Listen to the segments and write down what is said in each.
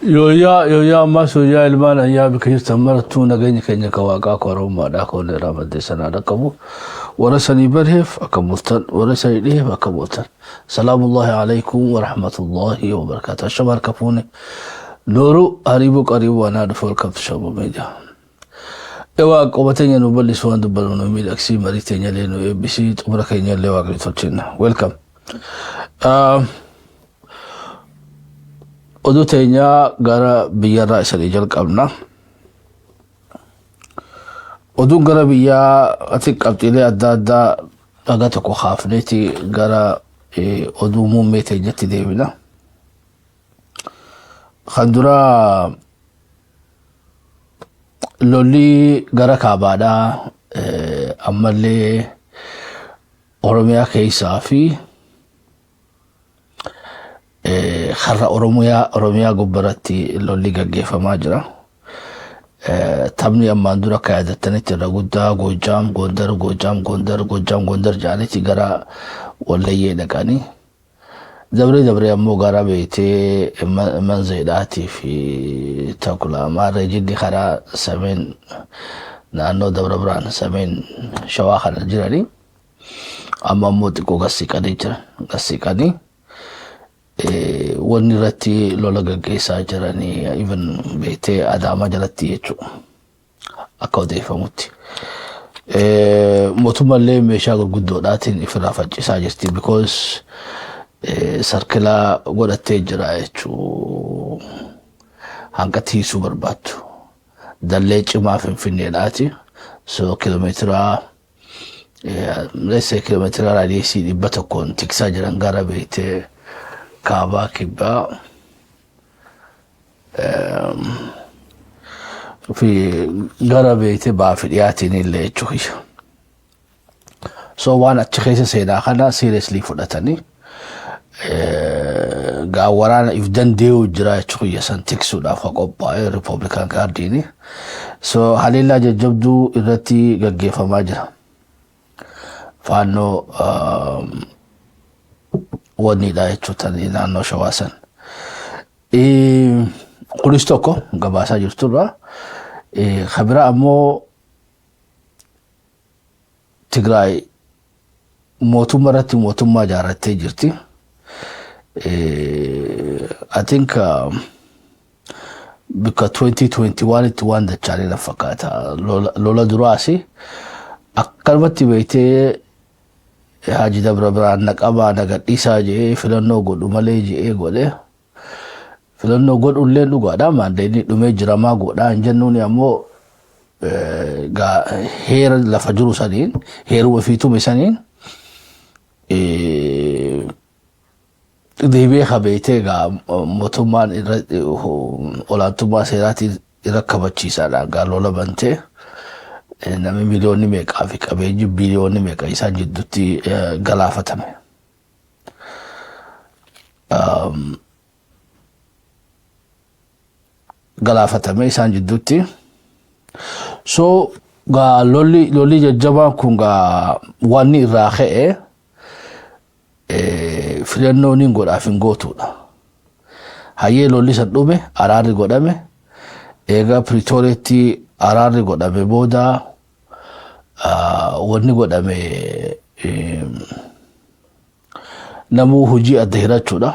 Yooyyaa yooyyaa ammaas yooyyaa ilmaan ayyaa bika jirtan marattuu nageenya keenya ka waaqaa ka oromummaadhaa ka onnee irraa maddee sanaa dhaqqabu warra sanii barheef akka bultan warra sanii dhiheef akka bultan salaamullahi alaikum wa rahmatullahi wa barakaatu ashama harka fuune nooru hariibuu qariibuu anaa dhufe welcome to Shabo Media. Ewa qoba teenya nu bal'isu waan dubbannu nu miidhagsii marii teenya illee nu eebbisii xumura keenya illee waaqni tolchinna. Welcome. Oduu teenya gara biyyarraa isanii jalqabna. Oduun gara biyyaa ati qabxiilee adda addaa dhaga tokko kaafneeti gara oduu muummee teenyatti deebina. Kan duraa lolli gara kaabaadhaa ammallee Oromiyaa keessaa fi karra Oromiyaa gubbaratti lolli gaggeeffamaa jira. Taphni ammaan dura akka yaadattanitti irra guddaa Goojjaam, Gondar, Goojjaam, Gondar, Goojjaam, Gondar jedhanitti gara Wallayyee dhaqanii dabree dabree ammoo gara beektee Manzeedhaatii fi Takula Maarree jiddi karaa sameen naannoo Dabra Birhaan sameen Shawaa kana jiranii. Amma ammoo xiqqoo gassiqanii jiran. Gassiqanii wanni irratti lola gaggeessaa jiranii even beektee Adaamaa jalatti jechuudha. Akka odeeffamutti. Mootummaallee meeshaa gurguddoodhaatiin ifirraa faccisaa jirti because sarkilaa godhattee jira jechuu hanga tiisuu barbaaddu. Dallee cimaa Finfinneedhaati. So kiiloomeetira let's say kiiloomeetira raadiyeesii 100n tiksaa jiran gara beektee kaabaa kibbaa fi gara beektee ba'aa fi dhiyaatiin illee jechuudha. So waan achi keessa seenaa kana seriously fudhatanii gaa waraana if danda'u jira jechuudha san tiksuudhaaf ka qophaa'e Republican Guardiin. So haleellaa jajjabduu irratti gaggeeffamaa jira. Faannoo wanniidha jechuudha naannoo Shawaa san. Kunis tokko gabaasaa jirturra. Kabira ammoo Tigraay mootummaa irratti mootummaa ijaarrattee jirti. I think bikka 2021 itti waan dachaalee na fakkaata. Lola duraas akkanumatti beektee Haji Dabra Birhaan na qabaa na gadhiisaa jedhee filannoo godhu malee jedhee godhe. Filannoo godhullee dhugaadha. Maandeenni dhumee jiramaa godhaa hin jennuuni ammoo heera lafa jiru saniin heeruma fi tume saniin deebi'ee kabeetee egaa mootummaan olaantummaa seeraatiin irra kabachiisaadha gaa lola bantee namni miliyoonni meeqaa fi qabeenyi biliyoonni meeqa isaan jidduutti galaafatame. Galaafatame isaan jidduutti. So gaa lolli jajjabaan kun gaa wanni irraa ka'e filannoo niin godhaaf hin gootuudha. Hayyee lolli san dhume, araarri godhame. Eega Pretooriyaatti araarri godhame booda wanni godhame namuu hojii adda hirachuudha.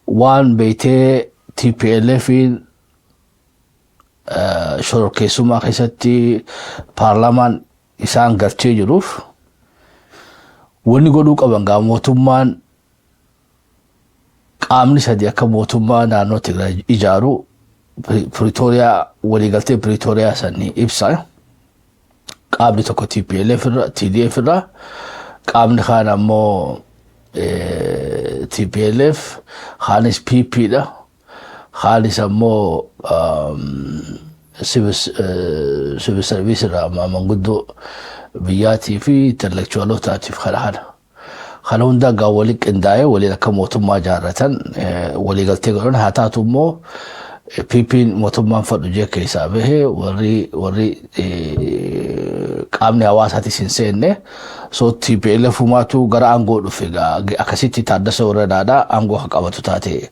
Waan beektee TPLFin shororkeessummaa keessatti paarlaamaan isaan galchee jiruuf wanni godhuu qaban gaa mootummaan qaamni sadi akka mootummaa naannoo Tigraay ijaaru Pretoria waliigaltee Pretoria sanii ibsa. Qaamni tokko TPLF irra TDF irra, qaamni kaan ammoo TPLF, kaanis PP dha. Kaanis ammoo civil service irraa manguddoo biyyaatii fi intellectualotaatiif kana kana. Kana hundaa gaa waliin qindaa'ee waliin akka mootummaa ijaarratan waliigaltee godhan. Haa taatu immoo PP'n mootummaan fadhu jee keessaa bahe, warri qaamni hawaasaatis hin seenne. So TPLF humaatu gara aangoo dhufe. Gaa akkasitti Taaddasa Warradaadhaa aangoo akka qabatu taate.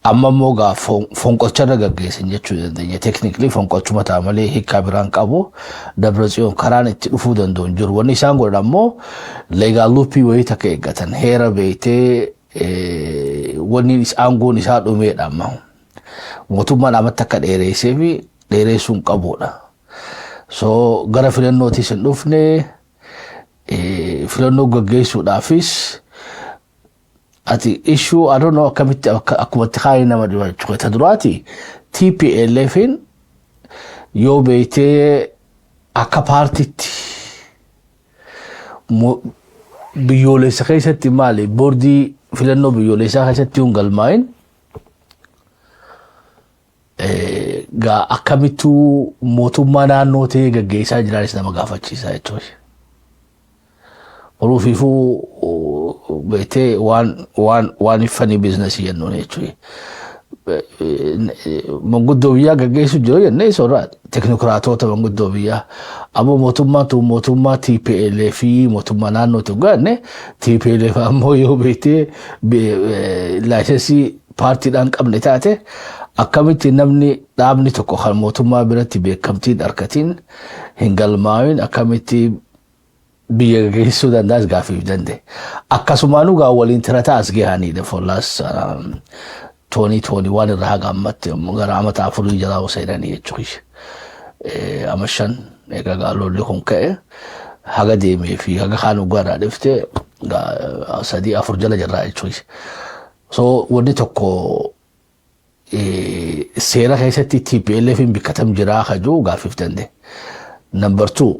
Amma immoo gaa fonqolcharra gaggeessan jechuu dandeenya. Technically fonqolchuma ta'a malee hiikkaa biraan qabu. Dabratsiyoon karaan itti dhufuu danda'u hin jiru. Wanni isaan godhan ammoo legal loop wayii takka eeggatan. Heera beektee wanni aangoon isaa dhumeedha amma. Mootummaan amatti akka dheereessee fi dheereessuu hin qabudha. So gara filannootis hin dhufne, filannoo gaggeessuudhaafis ati issue, I don't know, akkamitti akkumatti kaayee nama dhiba jechuudha. Ta duraati TPLFin yoo beektee akka paartitti biyyoolessa keessatti, maali, boordii filannoo biyyoolessaa keessatti hin galmaa'in gaa akkamittuu mootummaa naannoo ta'ee gaggeessaa jiraanis nama gaafachiisa jechuudha. Oruufiifuu beektee waan funny business jennuun jechuudha. Manguddoo biyyaa gaggeessu jiru jennee soorraa teknokiraatota manguddoo biyyaa. Ammoo mootummaan tun mootummaa TPLF fi mootummaa naannoo gaanne. TPLF ammoo yoo beektee license paartiidhaan qabne taate, akkamitti namni dhaabni tokko kan mootummaa biratti beekamtiin argatiin hin galmaa'in akkamitti biyya gaggeessuu danda'as gaaffiif danda'e. Akkasumaanuu gaa waliin tirataa as gahanidha for last 2021 irraa haga ammatti gara amata 4 jalaa seenanii jechuudha. Ama 5 egaa gaa lolli kun ka'e haga deemee fi haga kaan dhugaarraa dhiftee 3 4 jala jirraa jechuudha. So wanni tokko seera keessatti TPLF hin bikkatam jiraa kajuu gaaffiif danda'e. Number two,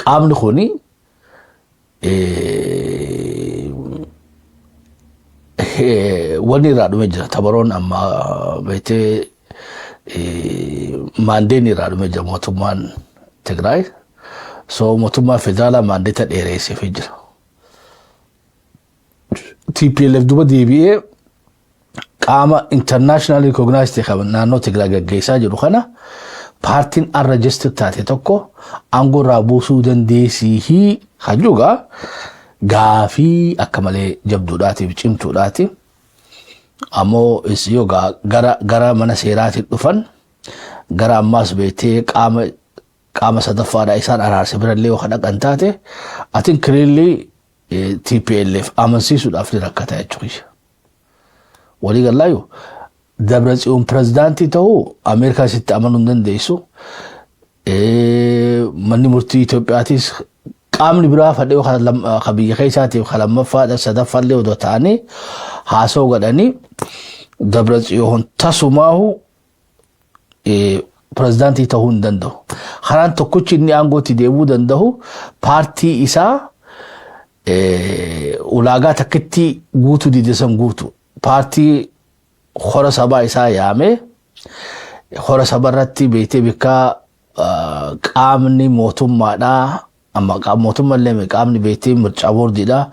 qaamni kuni wanni irraa dhume jira. Tabaroon amma beektee mandate irraa dhume jira mootummaan Tigraay. So mootummaan federaalaa mandate dheeresseefii jira. TPLF duba deebi'ee qaama international recognized ta'e kan naannoo Tigraay gaggeessaa jiru kana paartiin unregistered taate tokko aangoo irraa buusuu dandeessii hajuugaa gaafii akka malee jabduudhaatiif cimtuudhaati. Ammoo yoo gara mana seeraatiin dhufan, gara ammaas beektee qaama sadaffaadhaa isaan araarse birallee yoo dhaqan taate, atiin clearly TPLF amansiisuudhaaf ni rakkata jechuudha. Walii galaayu Dabra Tsiyoon pirezidaantii ta'uu Ameerikaa sitti amanuu hin dandeessu. Manni murtii Itoophiyaatis qaamni biraa fadhee ka biyya keessaatiif ka lammaffaadha sadaffaallee odoo ta'anii haasoo godhanii Dabra Tsiyoon tasumaahu pirezidaantii ta'uu hin danda'u. Karaan tokkichi inni aangootti deemuu danda'u paartii isaa ulaagaa takkitti guutuu dide san guutu. Paartii hora sabaa isaa yaamee hora saba irratti beektee bikkaa qaamni mootummaadhaa, amma mootummaa qaamni beektee mircaa boordiidhaa,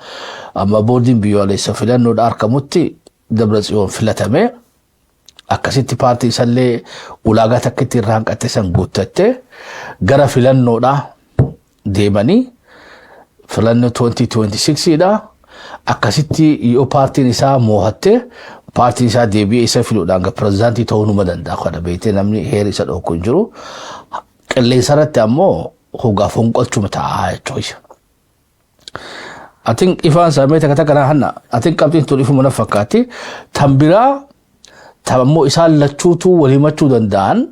amma boordiin biyyoolessa filannoodha argamutti Dabra Tsiyoon filatame, akkasitti paartii isallee ulaagaa takkitti irraa hanqatte san guuttattee gara filannoodhaa deemanii filannoo 2026 dha. Akkasitti yoo paartiin isaa moo'atte, paartiin isaa deebi'ee isa filuudhaan pirezidaantii ta'uu numa danda'a. Kana beektee namni heera isa dhorku hin jiru. Qilleensa irratti ammoo hogaa fonqolchuma ta'a jechuudha. Atiin ifaan saamee takka takka hanna atiin qabxiin tun ifuma na fakkaatti. Tan biraa tan ammoo isaan lachuutu walii himachuu danda'an,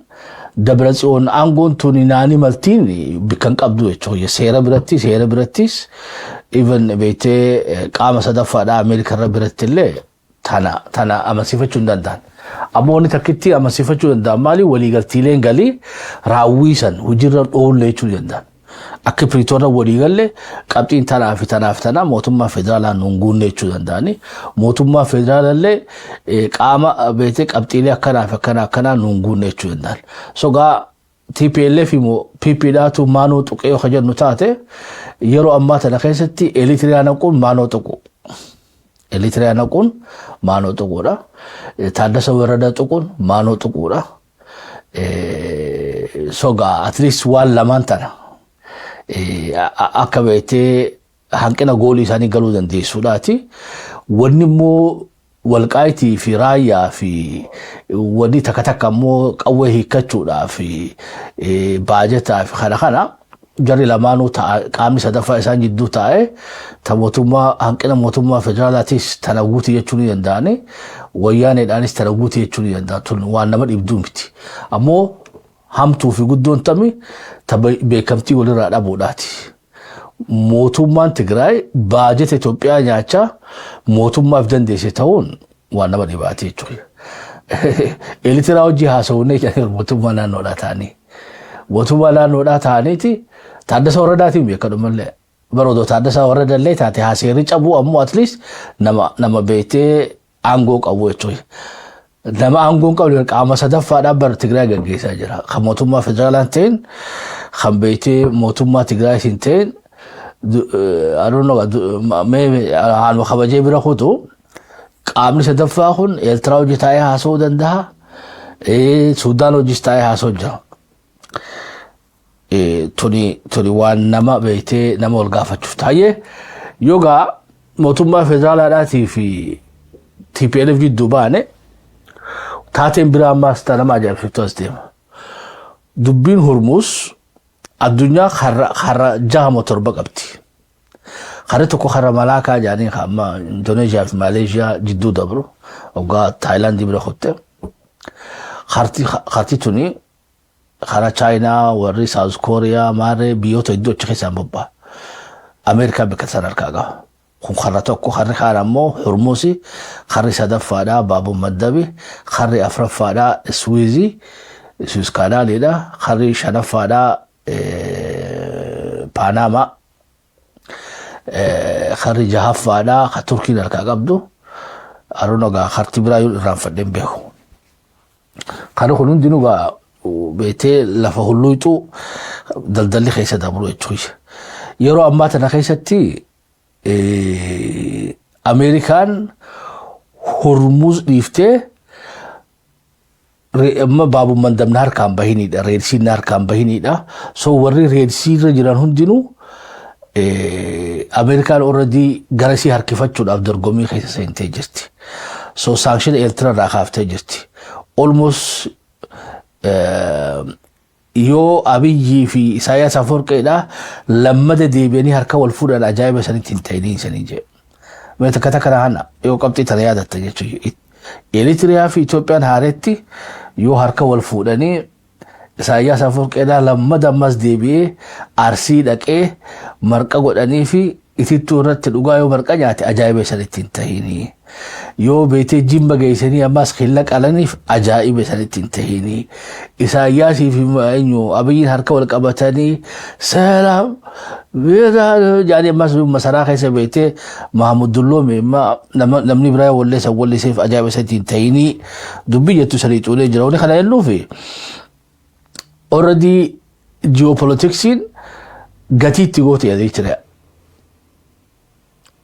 Dabra Tsiyoon aangoon tun naani maltiin bikka hin qabdu jechuudha. Seera birattis even beektee qaama sadaffaadhaa Ameerikaa irra biratti illee tana amansiifachuu hin danda'an. Ammoo wanni takkitti amansiifachuu danda'an maali? Waliigaltiileen galii raawwii san hojiirra dhoolle jechuu danda'an. Akka Piriitoorra waliigalle qabxiin tanaa fi tanaa fi tanaa mootummaa federaalaa nuun guunne jechuu danda'ani. Mootummaa federaalaallee qaama beektee qabxiilee akkanaa fi akkanaa akkanaa nuun guunne jechuu danda'an. So gaa TPLF immoo PPdhaatu maanoo tuqee yoo jennu taate, yeroo ammaa tana keessatti Eritiriyaa naquun maanoo tuqu. Eritiriyaa naquun maanoo tuquudha. Taaddasa Warradaa tuquun maanoo tuquudha. So gaa at least waan lamaan tana akka beektee hanqina goolii isaanii galuu dandeessuudhaati. Wanni immoo Walqaayitii fi Raayyaa fi wanni takka takka ammoo qawwee hiikkachuudhaa fi baajataa fi kana jarri lamaanuu qaamni sadaffaa isaan jidduu taa'e, ta mootummaa hanqina mootummaa federaalaatis tana guuti jechuu ni danda'ani, wayyaaneedhaanis tana guuti jechuu ni danda'an. Tun waan nama dhibduu miti. Ammoo hamtuu fi guddoon tami ta beekamtii walirraa dhabuudhaati. Mootummaan Tigraay baajata Itoophiyaa nyaachaa mootummaaf dandeesse ta'uun waan nama dhibaati jechuudha. Eertiraa hojii haasawunnee jedhanii mootummaa naannoodhaa ta'anii. Mootummaa naannoodhaa ta'aniiti Taaddasaa Warradaatiin beekadhumallee. Baroodoo Taaddasaa Warradallee taate haaseerri cabuu, ammoo at least nama beektee aangoo qabu jechuudha. Nama aangoo hin qabne qaama sadaffaadhaan bara Tigraay gaggeessaa jira. Kan mootummaa federaalaan ta'in, kan beektee mootummaa Tigraay hin ta'in, haaluma kabajee bira kutu, qaamni sadaffaa kun Eertiraa hojii taa'ee haasa'uu danda'a. Sudaan hojii taa'ee haasa'uu jira. Tuni waan nama beektee nama wal gaafachuuf taa'ee yogaa mootummaa federaalaadhaatii fi TPLF jidduu baane, taateen biraa ammaas nama ajaa'ibsiiftu as deema. Dubbiin Hormuuz addunyaa karra jaha torba qabdi. Karri tokko karra Malaakaa jedhanii amma Indoneeshiyaa fi Maaleeshiyaa jidduu dabru, waggaa Taayilaandii bira kutte. Karti tuni karaa Chaayinaa, warri South Kooriyaa, maarree biyyoota hedduu achi keessaan bobba'a. Ameerikaan bakka san harkaa qaba. Kun karra tokko, karri kaan ammoo Hormuusi, karri sadaffaadhaa Baabul Maddabi, karri afuraffaadhaa Suwiizii, Suwiz Kaanaaliidha, karri shanaffaadhaa Paanaamaa, karri jahaffaadhaa ka Turkiin harkaa qabdu. Aroon gaa karti biraa yoo irraanfadheen beeku. Karri kun hundinuu gaa beektee lafa hulluuxuu daldalli keessa dabru jechuudha. Yeroo ammaa tana keessatti Ameerikaan Hormuz dhiiftee amma Baabul Mandabna harkaan bahinidha. Red Sea harkaan bahinidha. So warri Red Sea irra jiran hundinuu Ameerikaan already gara isii harkifachuudhaaf dorgommii keessa seentee jirti. So sanction Eertiraa irraa kaaftee jirti. Almost yoo Abiyyii fi Isaayyaas Aforqeedha lammada deebi'anii harka wal fuudhan ajaa'iba sanitti hin ta'inii sanii jedhe. Mee takka takka hana yoo qabxii tana yaadatta jechuudha. Eritiriyaa fi Itoophiyaan haaretti yoo harka wal fuudhanii, Isaayyaas Aforqeedha lammada ammas deebi'ee Arsii dhaqee marqa godhanii fi itittuu irratti dhugaa yoo marqa nyaate ajaa'iba sanitti hin ta'inii. Yoo beetee Jimma geessanii ammas killa qalaniif ajaa'iba sanitti hin ta'inii. Isaayyaasii fi eenyu Abiyyiin harka wal qabatanii seeraam jedhanii ammas masaraa keessa beetee Mahamud Dulloome namni biraa walleessa walliseef ajaa'iba sanitti hin ta'inii dubbii jettu sanii xuulee jira. Wanni kana jennuufi already geopoliticsiin gatii itti goote jechuudha.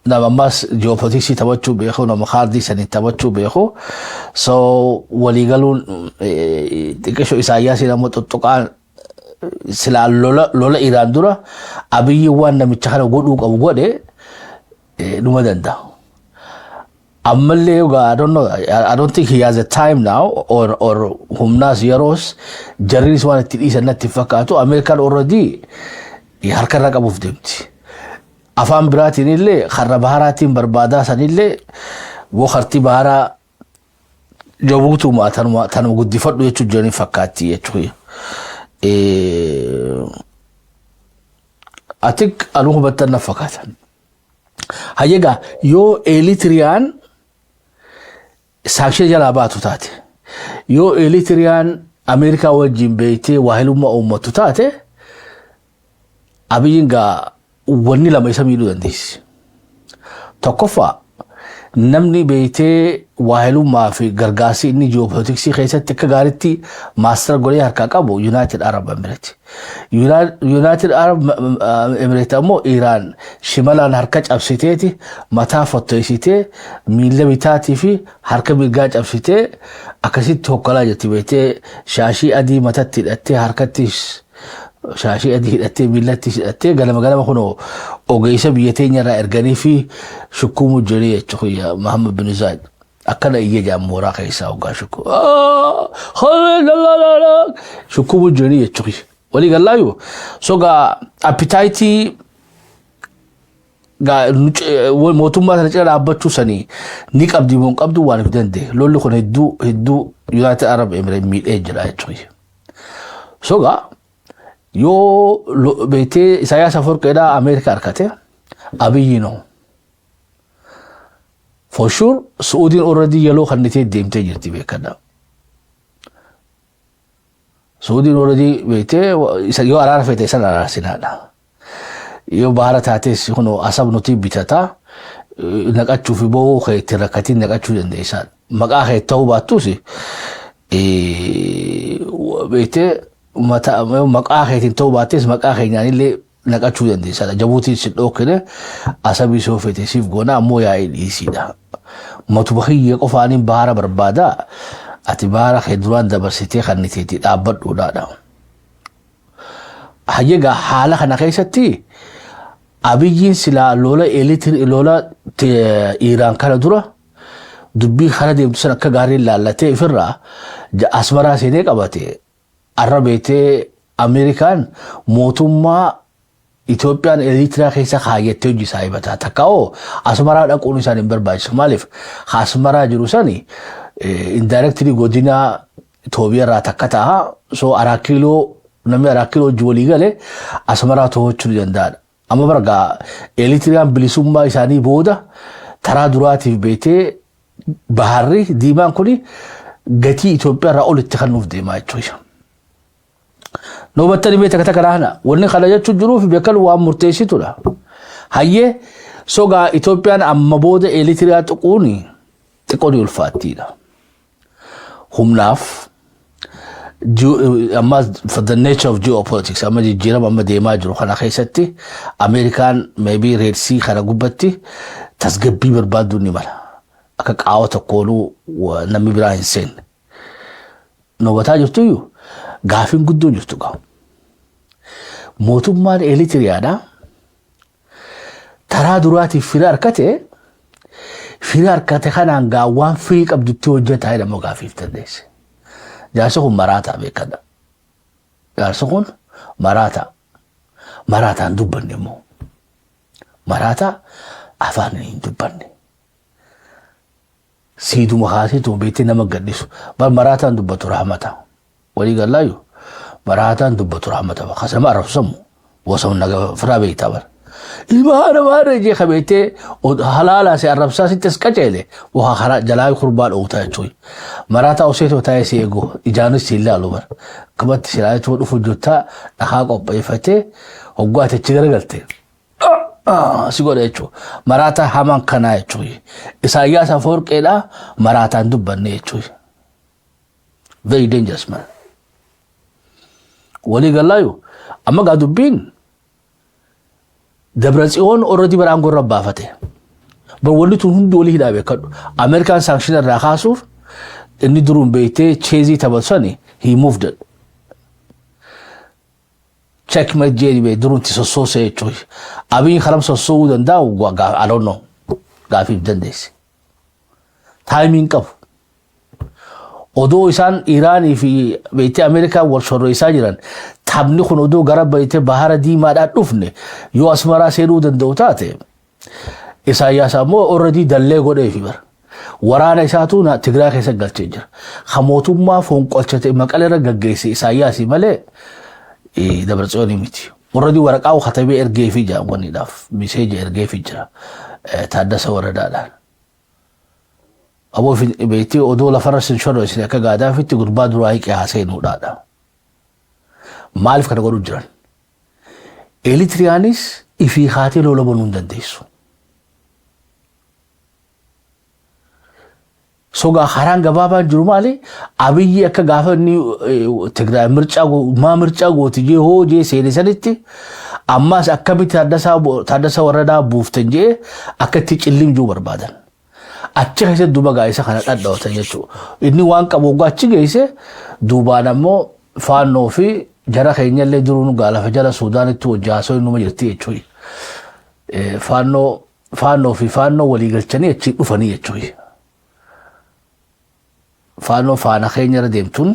Nama ammas geopoliticsii taphachuu beeku, nama kaardii sanii taphachuu beeku. So waliigaluun xiqqisho Isaayyaasiin ammoo tuttuqaan silaa lola Iraan dura Abiyyi waan namicha kana godhuu qabu godhe dhuma danda'a. Ammallee egaa I don't know, I don't think he has a time now or humnaas yeroos jarrinis waan itti dhiisan natti hin fakkaatu. Ameerikaan already harka irra qabuuf deemti. Afaan biraatiin illee karra baharaatiin barbaadaa sanillee woo karti baharaa jabuutuma tanuma guddifadhu jechuun jiranii fakkaatti jechuudha. I think anuu hubattan na fakkaata. Hayyegaa, yoo Eritiriyaan sanction jalaa baatu taate, yoo Eritiriyaan Ameerikaa wajjin beektee waahilummaa uummatu taate, Abiyyiin gaa wanni lama isa miidhuu dandeessi. Tokkoffaa, namni beektee waahilummaa fi gargaarsi inni geopoliticsii keessatti akka gaariitti master godhee harkaa qabu United Arab Emirates. United Arab Emirates ammoo Iraan shimalaan harka cabsiteeti mataa fottoysitee, miila bitaatii fi harka mirgaa cabsitee akkasitti hokkolaa jirti. Beektee shaashii adii matatti hidhattee, harkatti shaashii adii hidhattee, miilatti hidhattee, ganama ganama kunoo ogeessa biyya teenya irraa erganii fi shukkuumuu jirii jechuudha Muhammad bin Zayed. Akkana iyya jaan mooraa keessaa hoggaa shukku. Shukkubu jiranii jechuudha. Walii gallaayu. So gaa appetite gaa mootummaa sana cina dhaabbachuu sanii ni qabdi moo hin qabdu waan hin danda'e. Lolli kun hedduu hedduu United Arab Emirates miidhee jira jechuudha. So gaa yoo beektee Isaayyaas Afawarqeedhaa Ameerikaa harkate, Abiyyi no. For sure Su'uudiin already yeloo kannitee deemtee jirti, beekadha. Su'uudiin already beektee yoo araara fete isan araarsinaadha. Yoo baara taates kun Asab nuti bitataa naqachuu fi bo'oo kee itti rakkatiin naqachuu dandeessaa. Maqaa kee ta'uu baattus, beektee, maqaa keetiin ta'uu baattes maqaa keenyaan illee naqachuu dandeessaadha. Jabuutiin si dhookine, Asabii soo fete siif goona, ammoo yaa'ii dhiisiidha. Matuma kiyya qofaaniin baara barbaada, ati baara kee duraan dabarsitee kan niteetii dhaabbadhuudhaadha. Hayyegaa, haala kana keessatti Abiyyiin silaa lola eelitiri lola Iiraan kana dura dubbii kana deemtu san akka gaariin laallatee ifirraa Asmaraa seenee qabate, arra beetee Ameerikaan mootummaa Itoophiyaan Eritiriyaa keessa kaayyattee hojii isaa himataa. Takka hoo Asmaraa dhaquun isaan hin barbaachisu. Maaliif? Asmaraa jiru sani indirectly godina Itoophiyaa irraa takka ta'a. So Araa Kiiloo, namni Araa Kiiloo hojii walii gale Asmaraa to'achuu ni danda'adha. Amma bargaa Eritiriyaan bilisummaa isaanii booda taraa duraatiif beetee baharri diimaan kuni gatii Itoophiyaa irraa olitti kennuuf deemaa jechuudha. Nu hubattanii beekta takka takka kana wanni kana jechuun jiruuf beekan waan murteessitudha. Hayyee, sogaa Itoophiyaan amma booda Eritiriyaa tuquun xiqqoo ni ulfaattiidha. Humnaaf amma for the nature of geopolitics, amma jijjiirama amma deemaa jiru kana keessatti Ameerikaan maybe Red Sea kana gubbatti tasgabbii barbaaduu ni mala. Akka qaawa tokkoonuu namni biraa hin seenne. Nu hubataa jirtuyyuu, gaafiin guddoon jirtu qabu. Mootummaan Eritiriyaadha. Taraa duraatiif fira harkate, fira harkate kanaan gaa waan firii qabdutti hojjetaa jedhamu gaafiif dandeesse. Jaarsi kun maraataa, beekadha. Jaarsi kun maraataa. Maraataan dubbanne immoo. Maraataa afaan hin dubbanne. Siiduma kaaseetu beektee nama gadhisu. Bar maraataan dubbatu rahmata. Walii gallaayu, maraataan dubbatu rahmata. Kasama arrabsamu. Bosona naga firaa beektaa bara. Ilma haadha maadha jee kabeettee halaalaa si arrabsaa sitti as qaceele waa karaa jalaa kurbaa dhoowtaa jechuudha. Maraataa oseetoo taa'ee si eegu, ijaanis si ilaalu bara. Akkamatti si ilaalee dhufu jirtaa, dhakaa qopheeffatee hoggaa ati achi garagalte si godha jechuudha. Maraataa hamaan kanaa jechuudha. Isaayyaas Afawarqeedhaa maraataan dubbanne jechuudha. Very dangerous man. Walii gallaayu, amma gaa dubbiin Dabra Tsiyoon already bara aangoo irra baafate. Bar wanni tun hundi walii hidhaa, beekadhu. Ameerikaan sanction irraa kaasuuf inni duruun beektee chess taphatu sani he moved it. Checkmate jeeni bee duruun itti sossoosee jechuudha. Abiyyi karam sosso'uu danda'u, I don't know. Gaafiif dandeesse. Timeiin qabu. Odoo isaan Iraanii fi beektee Ameerikaan wal shorreessaa jiran, taphni kun odoo gara beektee bahara diimaadhaan dhufne yoo Asmaraa seenuu danda'u taate, Isaayyaas ammoo already dallee godheefi bara. Waraana isaatu Tigraay keessa galchee jira. Ha mootummaa fonqolchate Maqalee irra gaggeesse Isaayyaasi malee Dabratsiyoonii miti. Already waraqaa katabee ergeefii jira, wanniidhaaf message ergeefii jira. Taaddasa Waradaadhaan. Aboo beektee odoo lafarra sin shorreessine akka gaadaafitti gurbaa duraa hiqee haaseenuudhaadha. Maaliif kana godhu jiran? Eritiriyaanis ifii kaatee lola banuu hin dandeessu. Sogaa karaan gabaabaan jiru maali? Abiyyi akka gaafa inni Tigraay mircaa maa mircaa gooti jee hoo jee seene sanitti, ammas akkamitti Taaddasa Warradaa buuftan jee akka itti cillim jiru barbaadan. Achi keessatti duuba gaa'isa kana dhadhaawatan jechuudha. Inni waan qabu waggaa achi geesse, duubaan ammoo Faannoo fi jara keenyallee duruun gaalafa jala Suudaanitti wajji haasoo numa jirti jechuudha. Faannoo fi Faannoo walii galchanii achi dhufanii jechuudha. Faannoo faana keenya irra deemtuun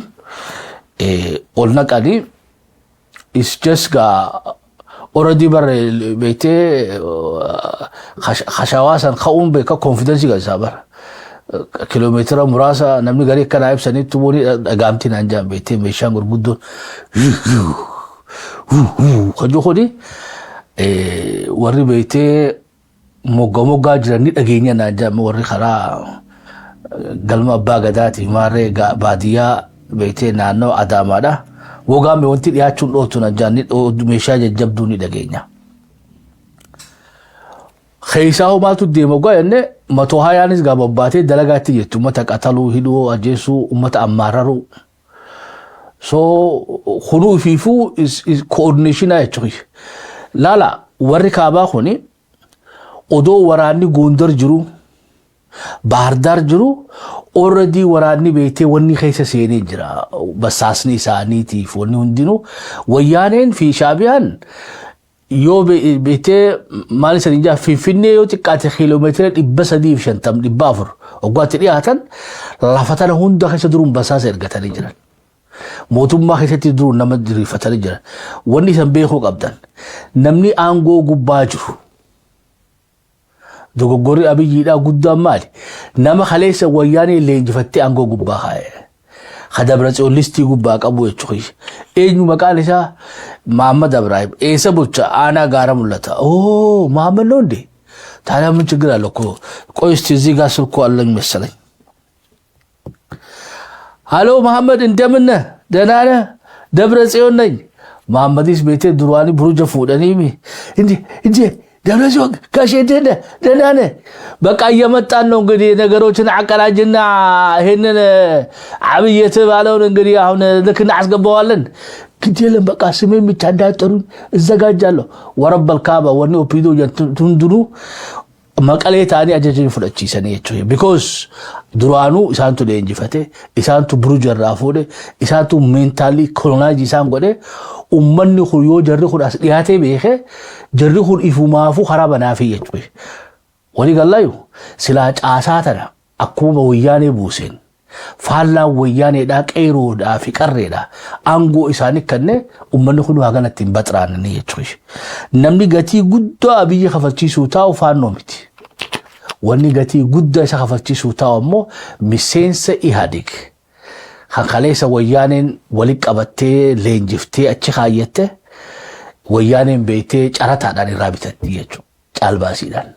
ol naqanii is just gaa already bara beektee khashawaa san ka'uun beeka confidence isaa bara. Kiiloomeetira muraasa namni garii akkanaa ibsanitti booni dhagaamti naan jaan beektee meeshaan gurguddoon kan kuni warri beektee mogga moggaa jiran ni dhageenya naan jaan, warri karaa galma abbaa gadaati maarree baadiyyaa beektee naannoo Adaamaadha. Wogaan wanti dhiyaachuun dhooftu naan jaan, meeshaa jajjabduu ni dhageenya. Keessaa hoo maaltu deema oggaa jennee, matoo hayaanis gaa bobbaatee dalagaatti jirti, uummata qataluu, hidhuu, ajjeesuu, uummata ammaararuu. So kunuu ifiifuu coordination jechuudha. Laala, warri kaabaa kuni odoo waraanni Gondar jiru, Baardaar jiru, already waraanni beektee wanni keessa seenee jira. Basaasni isaaniitiif wanni hundinuu Wayyaaneen fi Shaabiyaan yoo beektee maal isanii jaa, Finfinnee yoo xiqqaate kiiloomeetira 350, 400 waggaatti dhiyaatan lafa tana hunda keessa duruun basaasa ergatanii jiran. Mootummaa keessatti duruun nama diriirfatanii jiran. Wanni isan beekuu qabdan, namni aangoo gubbaa jiru. Dogoggorri Abiyyiidhaa guddaan maali? Nama kaleessa Wayyaanee leenjifattee aangoo gubbaa kaa'e. Kadabra listii gubbaa qabu jechuudha. Eenyu maqaan isaa? Mahammad Ibrahim. Eessa bulcha? Aanaa Gaara Mul'ata. Oo, Mahammad ነው እንዴ? ታዲያ ምን ችግር አለ እኮ። ቆይ እስቲ እዚህ ጋር ስልኩ አለኝ መሰለኝ። ሀሎ መሐመድ፣ እንደምን ነህ? ደህና ነህ? ደብረ ጽዮን ነኝ። መሐመዲስ ቤቴ duraanii buruja fuudhanii እንዴ እንዴ ደብረ ጽዮን ጋሼ ደህና ነህ? በቃ እየመጣን ነው፣ እንግዲህ ነገሮችን አቀናጅና ይሄንን አብይ የተባለውን እንግዲህ አሁን ልክ እናስገባዋለን። ግድ የለም፣ በቃ ስሜን ብቻ እንዳይጠሩኝ እዘጋጃለሁ። ወረበል ካባ ወኒ ኦፒዶ hundinuu Maqalee ta'anii ajajanii fudhachiisanii jechuudha. Because duraanuu isaantu leenjifate, isaantu buruja irraa fuudhe, isaantu mentally colonize isaan godhe. Ummanni kun yoo jarri kun as dhiyaatee beeke, jarri kun ifumaafuu karaa banaafii jechuudha. Walii gallaayu silaa caasaa tana akkuma Wayyaanee buuseen faallaan Wayyaaneedhaa qeeroodhaa fi qarreedhaa aangoo isaanii kenne, ummanni kun waa kanatti hin baxraananii jechuudha. Namni gatii guddaa biyya kafalchiisuu taa'u Faannoo miti. Wanni gatii guddaa isa kafalchiisuu taa'u ammoo miseensa Ihaadig kan kaleessa Wayyaaneen walitti qabattee leenjiftee achi kaayyatte, Wayyaaneen beektee carataadhaan irraa bitatti jechuudha. Caalbaasiidhaan.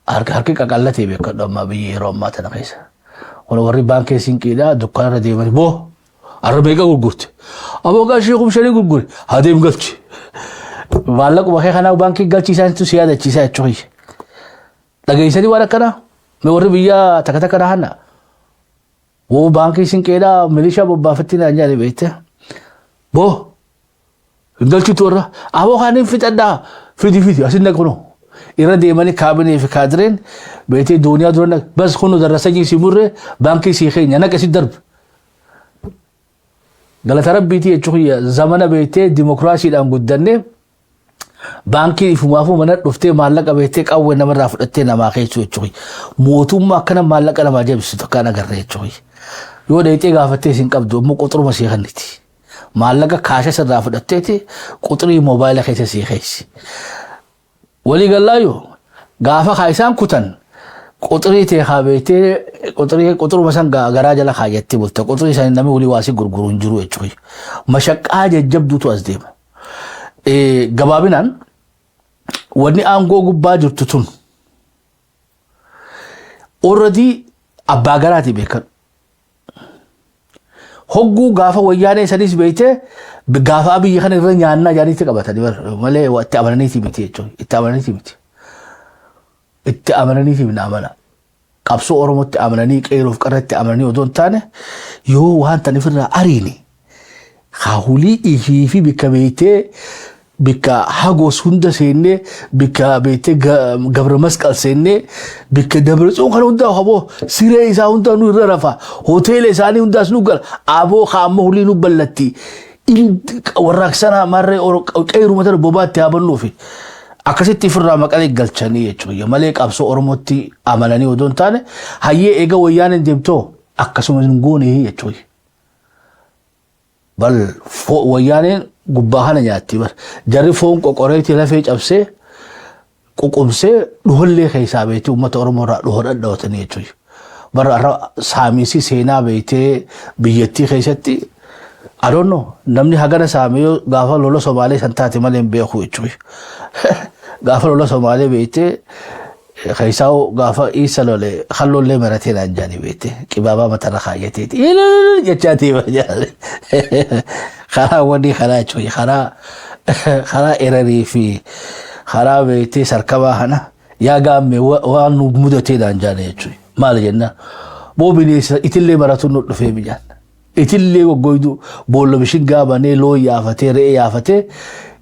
Harka harki qaqallatee beekadhu ammaa biyya yeroo ammaa tana keessa. Kun warri baankii Sinqiidhaa dukkaanarra deemanii, boo arra meeqa gurgurte? Aboo qarshii 5,000 gurgure. Hadeem galchi. Maallaquma kee kanaa baankii galchiisaantu si yaadachiisa jechuudha. Dhageessanii waan akkanaa? Mee warri biyya takka takka nahanna. Woo, baankii Sinqeedhaa milishaa bobbaafatti naan jedhani beekte. Boo hin galchitu warra. Aboo kan hin fixadhaa, fidi fidi asin naqunu. Irra deemanii kaabinee fi kaadireen beektee dooniyaa dura naq bas kunu darrasanyii si murre, baankii si keenya naqa si darbe. Galata Rabbiitii jechuun zamana beektee dimokiraasiidhaan guddannee baankiin ifumaafuu mana dhuftee maallaqa beektee qawwee namarraa fudhattee namaa keessu jechuudha. Mootummaa akkana maallaqa namaa jabsitu akkaan agarre jechuudha. Yoo dheexee gaafattee isin qabdu immoo quxuruma sii kenniti. Maallaqa kaasha sirraa fudhatteeti quxurii moobaayila keessa sii keessa. Walii gallaayyuu gaafa kaa isaan kutan quxurii ta'e kaa beektee quxurii quxuruma san garaa jala kaayyattee bulta. Quxurii isaanii namni walii waasii gurguru hin jiru jechuudha. Mashaqqaa jajjabduutu as deema. Gabaabinaan wanni aangoo gubbaa jirtu tun already abbaa garaati beekan. Hogguu gaafa Wayyaanee sanis beektee gaafa Abiyyi kana irra nyaannaa jaaniitti qabatanii malee itti amananiiti miti jechuudha. Itti amananiiti miti. Itti amananiiti miti amana. Qabsoo Oromootti amananii, qeeroof qarratti amananii odoo hin taane, yoo waan tan ofirraa ariine haahulii ifii fi bikka beektee bikka Hagos hunda seennee, bikka beektee Gabra Masqal seennee, bikka Dabratsuun kana hundaa aboo siree isaa hundaa nu irra rafa, hoteela isaanii hundaas nu gala, aboo kaamma hulii nu ballatti warraaqsanaa marree qeeruma tana bobaatti haa bannuufi. Akkasitti ofirraa maqalee galchanii jechuudha. Malee qabsoo Oromootti amananii odoo hin taane, hayyee, eega wayyaan hin deemtoo akkasuma hin goone jechuudha. Bal wayyaaneen gubbaa kana nyaatti bar. Jarri foon qoqoreetii lafee cabsee ququmsee dhuhollee keessaa beektee uummata Oromoo irraa dhuhoo dhadhaawatanii jechuudha. Bara har'a saamiinsi seenaa beektee biyyattii keessatti, I don't know, namni hagana saamee yoo gaafa lola Somaalee san taate malee hin beeku jechuudha. Gaafa lola Somaalee beektee keessaa gaafa isa lole hallollee maratee naan jaanii beekte, qibaabaa matarra kaayyateeti jechaa deema jaale. Karaa wanni karaa jechuudha, karaa erarii fi karaa beektee sarkabaa kana yaa gaamme waan nu mudatee naan jaale jechuudha. Maal jenna, boo, bineensa itillee maratu nu dhufee mijaan. Itillee goggoydu boolla bishin gaabanee loon yaafatee, re'ee yaafatee,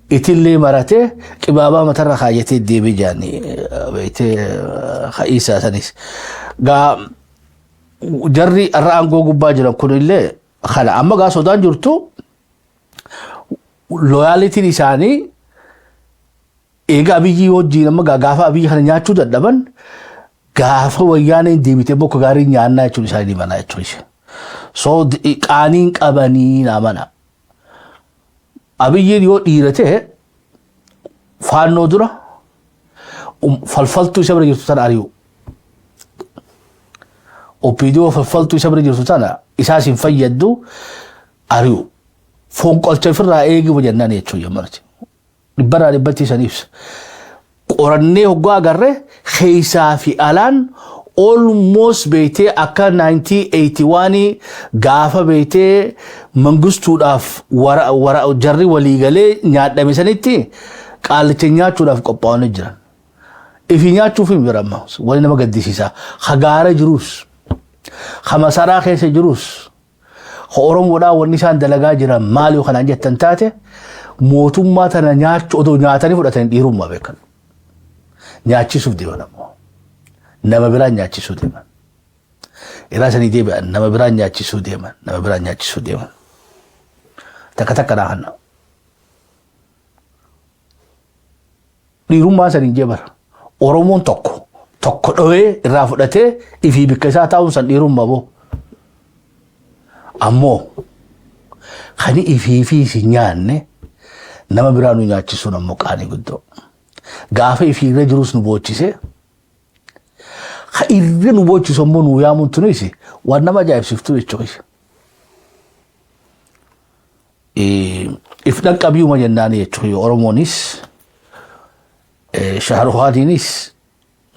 itillee maratee qibaabaa matarra kaayyatee deemee jaani beektee ka'iisaa sanis. Gaa jarri har'a aangoo gubbaa jiran kunillee kana amma gaa sodaan jirtu loyaltyn isaanii eega Abiyyii wajjin amma gaa gaafa Abiyyi kana nyaachuu dadhaban, gaafa wayyaaneen deebitee bokka gaarii nyaannaa jechuun isaanii manaa jechuudha. So qaaniin qabanii naa mana. Abiyyiin yoo dhiira ta'e faannoo dura falfaltuu isa bira jirtu tana ari'u. OPDO falfaltuu isa bira jirtu tana isaas hin fayyaddu, ari'u. Fonqolcha ofirraa eeguu jennaan jechuudha marti. Dhibbarraa dhibbatti isan ibsa. Qorannee hoggaa agarree keessaa fi alaan almost beektee akka 1981 gaafa beektee mangistuudhaaf wara jarri waliigalee nyaadhame sanitti qaalicha nyaachuudhaaf qophaa'anii jiran. Ifi nyaachuuf hin biramma, wali nama gaddisiisa. Hagaara jirus, ha masaraa keessa jirus, ha Oromoodhaa wanni isaan dalagaa jiran maali yoo kanaan jettan taate, mootummaa tana nyaachuu odoo nyaatanii fudhatanii dhiirummaa beekan. Nyaachisuuf deeman ammoo. Nama biraan nyaachisuu deeman. Irraa sanii deebi'an, nama biraan nyaachisuu deeman. Nama biraan nyaachisuu deeman. Takka takka naa hanna. Dhiirummaa sanii jee bara. Oromoon tokko tokko dho'ee irraa fudhatee ifii bikka isaa taa'uun san dhiirummaa boo. Ammoo kani ifii fi si nyaanne nama biraa nu nyaachisuun ammoo qaanii guddoo. Gaafa ifii irra jirus nu boochisee, ka irra nu boochisu ammoo nu yaamuun tunis waan nama ajaa'ibsiiftu jechuudha. If dhaqqabiuma jennaani jechuudha. Oromoonis Shaaruhaaniinis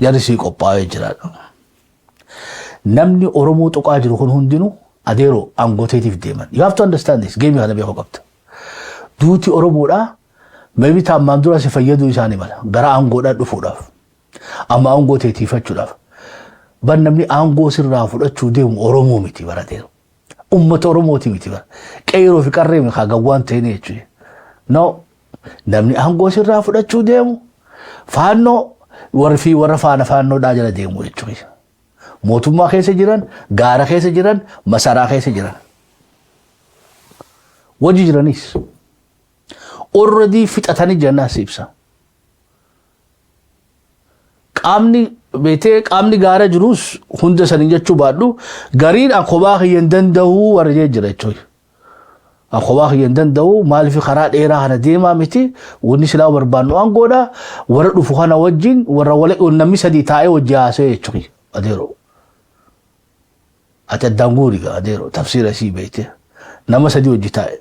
jarri sii qophaa'ee jiraadha. Namni Oromoo tuqaa jiru kun hundinuu adeeroo aangooteetiif deeman. You have to understand this. Game kana beekuu qabda. Duuti Oromoodhaa maybe taammaan dura si fayyaduu isaanii mala. Gara aangoodhaa dhufuudhaaf. Amma aangoo teetiifachuudhaaf. Ban namni aangoo sirraa fudhachuu deemu Oromoo miti barateeru. Uummata Oromooti miti bara. Qeeroo fi qarree miti gawwaan ta'in jechuudha. No, namni aangoo sirraa fudhachuu deemu faannoo warri fi warra faana faannoodhaa jala deemu jechuudha. Mootummaa keessa jiran, gaara keessa jiran, masaraa keessa jiran. Wajji jiranis. Already fixatanii jiran si ibsa. Qaamni beetee qaamni gaara jirus hunda sanii jechuu baadhu, gariin kophaa kiyya hin danda'uu warra jee jira jechuudha. Kophaa kiyya hin danda'u, maaliif karaa dheeraa kana deemaa miti, wanni silaa barbaannu aangoodha, warra dhufu kana wajjin warra namni sadii taa'ee wajji haasa'e jechuudha adeeroo. Ati addaan guuri gaa adeeroo, tafsiira isii beekte, nama sadii wajji taa'e.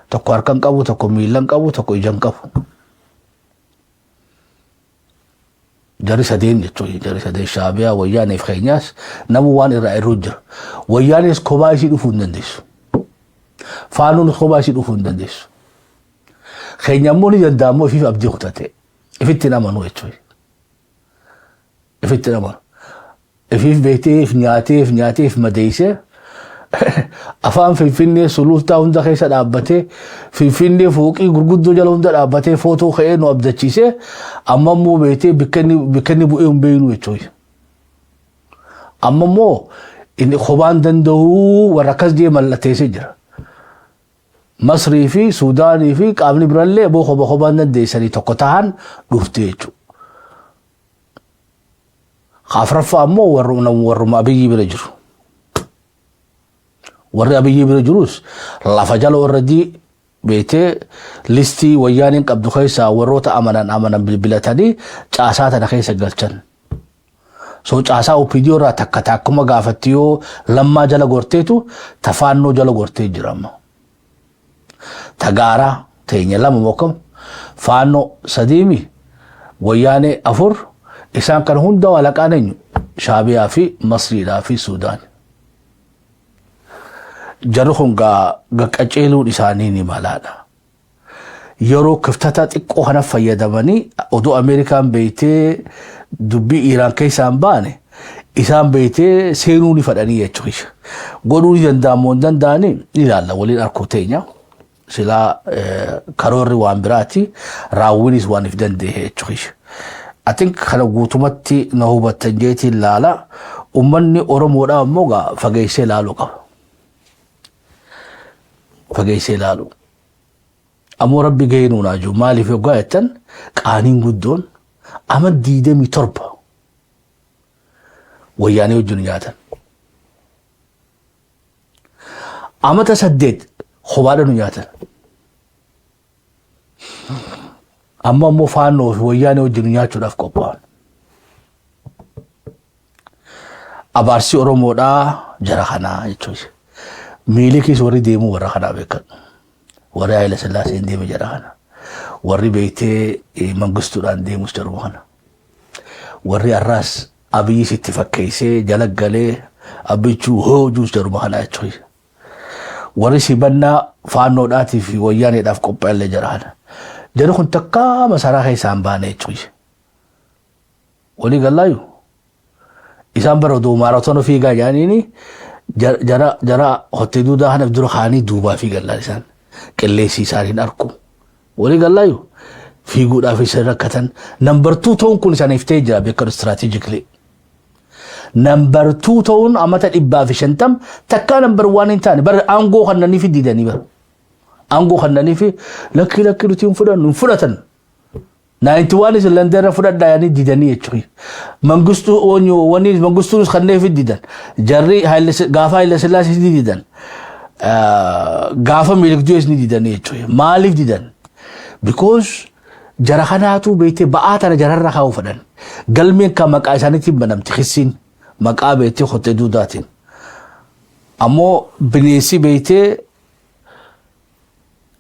Tokko harka hin qabu, tokko miila hin qabu, tokko ija hin qabu. Jarri sadeen jechuudha. Jarri sadeen Shaabiyaa, Wayyaanee fi keenyaas nama waan irraa irru jira. Wayyaanees kophaa isii dhufuu hin dandeessu. Faanoon kophaa isii dhufuu hin dandeessu. Keenya immoo ni danda'amu ifiif abdii kutate. Ifitti hin amanu jechuudha. Ifitti hin amanu. Ifiif beektee if nyaatee if nyaatee if madeessee afaan Finfinnee Sulultaa hunda keessa dhaabbatee, Finfinnee fooqii gurguddoo jala hunda dhaabbatee footoo ka'ee nu abdachiisee, amma immoo beektee bikka inni bu'ee hin beeknu jechuudha. Amma immoo inni kophaan danda'uu warra akkas jee mallatteessee jira. Masrii fi Suudaanii fi qaamni birallee boo kopha kophaan dandeessanii tokko tahan dhufte jechuudha. Afraffaa ammoo warruma Abiyyi bira jiru. Warri Abiyyi bira jirus lafa jala warra beetee listii Wayyaaniin qabdu keessaa warroota amanan amanan bilbilatanii caasaa tana keessa galchan. So caasaa OPDO irraa takka takkuma gaafatti yoo Lammaa jala gorteetu tafaannoo jala gortee jira amma. Tagaaraa teenya lama mokkam, Faannoo sadiimi, Wayyaanee afur, isaan kana hunda walaqaan eenyu? Shaabiyaa fi Masriidhaa fi Suudaan. Jarri kun gaa qaceeluun isaanii ni malaadha. Yeroo kiftata xiqqoo kana fayyadamanii odoo Ameerikaan beektee dubbii Iiraan keessaa hin baane isaan beektee seenuu ni fadhanii jechuudha. Godhuu ni danda'amu hin danda'anii ni ilaalla, waliin arkoo teenya. Silaa karoorri waan biraati, raawwinis waan if danda'e jechuudha. I think kana guutumatti na hubattan jeetiin ilaala. Uummanni Oromoodhaa ammoo gaa fageessee ilaaluu qaba. Fageessee ilaaluu. Ammoo Rabbi gahee nuun haa jiru. Maaliif yoggaa jettan, qaaniin guddoon ama 27 Wayyaanee wajjin nyaatan. Amata 8 kophaadha nu nyaatan. Amma ammoo Faannoo fi Wayyaanee wajjin nyaachuudhaaf qophaa'an. Abaarsi Oromoodhaa jara kanaa jechuudha. Miilikis warri deemuu warra kanaa beekan. Warri Haayila Sillaaseen deeme jara kana. Warri beektee Mangistuudhaan deemus jaruma kana. Warri har'aas Abiyyis itti fakkeessee jala galee Abbichuu hoojuus jaruma kana jechuudha. Warri simannaa Faannoodhaatii fi Wayyaaneedhaaf qophaa'ellee jara kana. Jarri kun takka masaraa keessaa hin baane jechuudha. Walii gallaayu. Isaan bara odoo maaraatoona fiigaa jedhaniini jara jara hottee duudaa kanaaf dura kaanii duubaa fiigan isaan. Qilleensi isaan hin arku. Walii gallaayu. Fiiguudhaaf isaan rakkatan. Number 2 ta'uun kun isaaniif ta'ee jira beekamu strategically. Number 2 ta'uun amata 150 takkaa number 1 hin taane bara aangoo kannanii fi didanii bara. Aangoo kannanii fi lakkii lakkii nuti hin fudhannu, hin fudhatan. 91 is London fudhadhaa yaanii didanii jechuudha. Mangistuu wanni Mangistuunis kanneen fi didan. Jarri gaafa Haile Sillaasee ni didan. Gaafa Milikdues ni didanii jechuudha. Maaliif didan? Because jara kanaatu beektee ba'aa tana jararra kaa'uu fedhan. Galmeen kan maqaa isaaniitiin banamti, kissiin maqaa beektee hottee duudaatiin. Ammoo bineensi beektee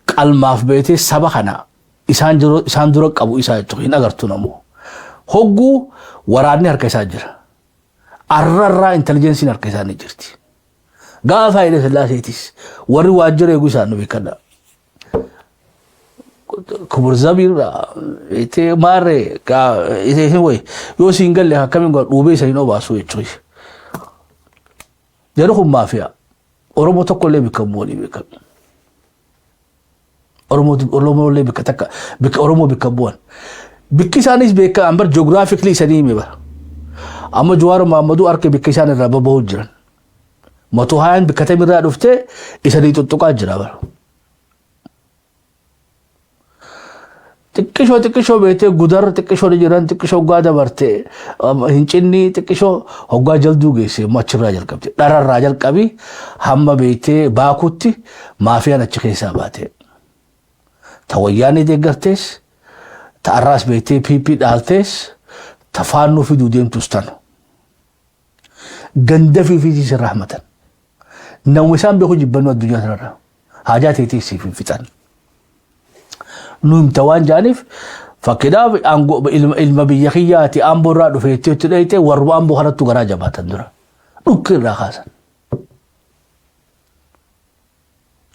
qalmaaf beektee saba kana isaan jiru isaan dura qabu isaa jechuudha, hin agartu namoo. Hogguu waraanni harka isaa jira. Arrarraa intelligenceiin harka isaanii jirti. Gaafa Haile Sillaaseetis warri waajjira eeguu isaan nu beekadha. Kubur zabiirraa beektee maarree wayi yoo siin galle akkamiin godha, dhuubee isanii obaasu jechuudha. Jarri kun maafiyaa. Oromoo tokko illee bikka bu'anii beekamu. Oromoo illee bikka takka bikka Oromoo bikka bu'an. Bikki isaanis beekaman bar, geographically isanii hime bara. Amma Jawaar Mahammaduu harka bikka isaan irraa baba'uu jiran. 120 bikka tamirraa dhuftee isanii tuttuqaa jira bara. Xiqqishoo xiqqishoo beektee Gudar xiqqishoo ni jiran, xiqqishoo hoggaa dabarte Hincinni, xiqqishoo hoggaa Jalduu geesse immoo achirraa jalqabde. Dhararraa jalqabi hamma beektee Baakutti maafiyaan achi keessaa baate. Ta Wayyaanee deeggartees, ta arraas beektee PP dhaaltees, ta Faannoo fiduu deemtus tanu. Ganda fi fiitii sirraa hamatan. Namni isaan beeku jibbannu addunyaa kanarraa. Haajaa teetii siif hin fixan. Nu himta waan jaaniif, fakkiidhaaf ilma biyya kiyyaati Amboo irraa dhufee itti itti dhayite, warra Amboo kanattu garaa jabaatan dura. Dhukkee irraa kaasan.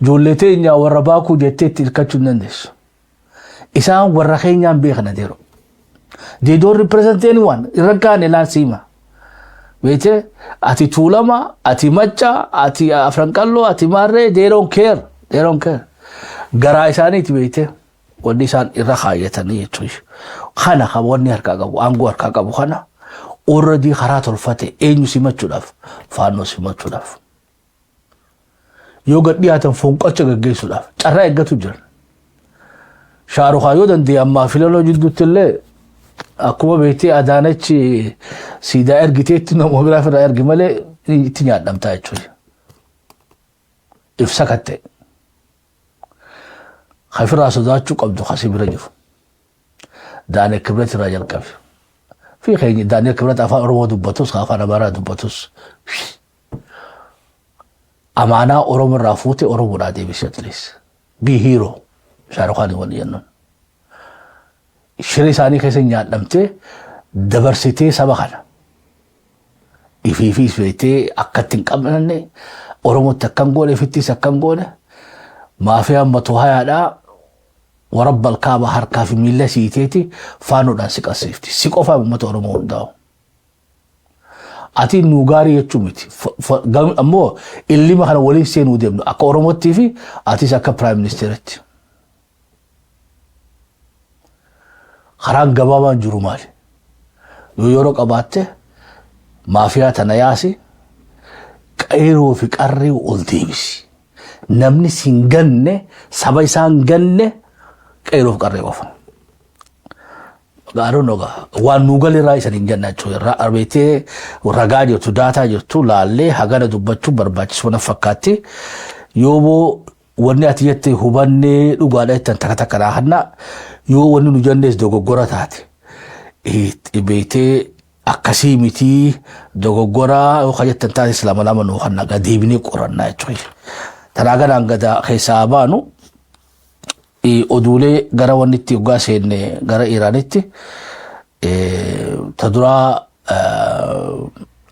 Ijoollee teenya warra Baakuu jettee itti hirkachuu hin dandeessu. Isaan warra keenyaan beekan adeero. They don't represent anyone. Irra kaane laan siima. Beete ati Tuulama, ati Macca, ati Afran Qalloo, ati Maarree, they don't care. They don't care. Garaa isaaniiti beete wanni isaan irra kaayyatanii jechuudha. Kana kan wanni harkaa qabu, aangoo harkaa qabu kana already karaa tolfate eenyu simachuudhaaf? Faannoo simachuudhaaf. Yoo gad dhiyaatan fonqolcha gaggeessuudhaaf carraa eeggatu jiran. Shaarukaa yoo danda'e ammaa filannoo jidduutti illee akkuma beektee Adaanechi siidaa ergiteetti nama biraa irraa ergi malee itti nyaadhamtaa jechuudha. Ibsa kan ta'e. Kafirraa sodaachuu qabdu kasii bira jiru. Daani'el Kibret irraa jalqabe. Fi keenya Daani'el Kibret afaan Oromoo dubbatus, afaan Amaaraa dubbatus, amaanaa Oromoo irraa fuute Oromoodhaa deebisee at least. Be hero. Shaarukaan wal jennuun. Shira isaanii keessa nyaadhamtee dabarsitee saba kana. Ifiifis beektee akkatti hin qabnanne, Oromootti akkan goone, ifittis akkan goone, maafiyaan 120dhaa warabbal kaaba harkaa fi miila siiteeti faanoodhaan si qabsiifti. Si qofaa uummata Oromoo hundaa'u. Ati nuu gaarii jechuu miti. Ammoo illima kana waliin seenuu deemnu akka Oromootti fi atis akka Prime Ministeritti. Karaan gabaabaan jiru maali? Yoo yeroo qabaatte maafiyaa tana yaasi, qeeroo fi qarree ol deebisi. Namni sin ganne, saba isaan ganne, qeeroo fi qarree qofa. Gaaroo noga waan nuu galirraa isan hin jenna jechuudha. Arbeetee ragaa jirtu, daataa jirtu laallee hagana dubbachuu barbaachisu na fakkaatti. Yoo wanni ati jette hubannee dhugaadha jettan, takka takka naa hanna. Yoo wanni nu jennees dogoggora taate, beektee akkasii mitii, dogoggora yoo ka jettan taates, lama lama nuu hanna, deebinee qorannaa jechuudha. Tanaa ganaan gada keessaa baanu oduulee gara wanni itti hoggaa seenne gara Iraanitti ta duraa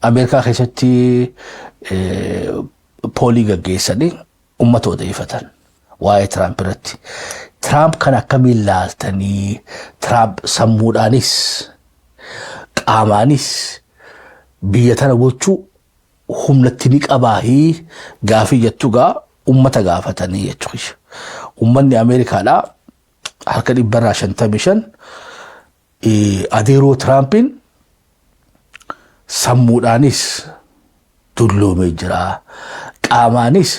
Ameerikaa keessatti poll gaggeessanii uummata odeeffatan waa'ee Tiraamp irratti. Tiraamp kan akkamiin laaltanii? Tiraamp sammuudhaanis qaamaanis biyya tana bulchuu humnatti ni qabaahii gaafii jettu gaa uummata gaafatanii jechuudha. Uummanni Ameerikaadhaa harka 55% adeeroo Tiraampiin sammuudhaanis dulloomee jira. Qaamaanis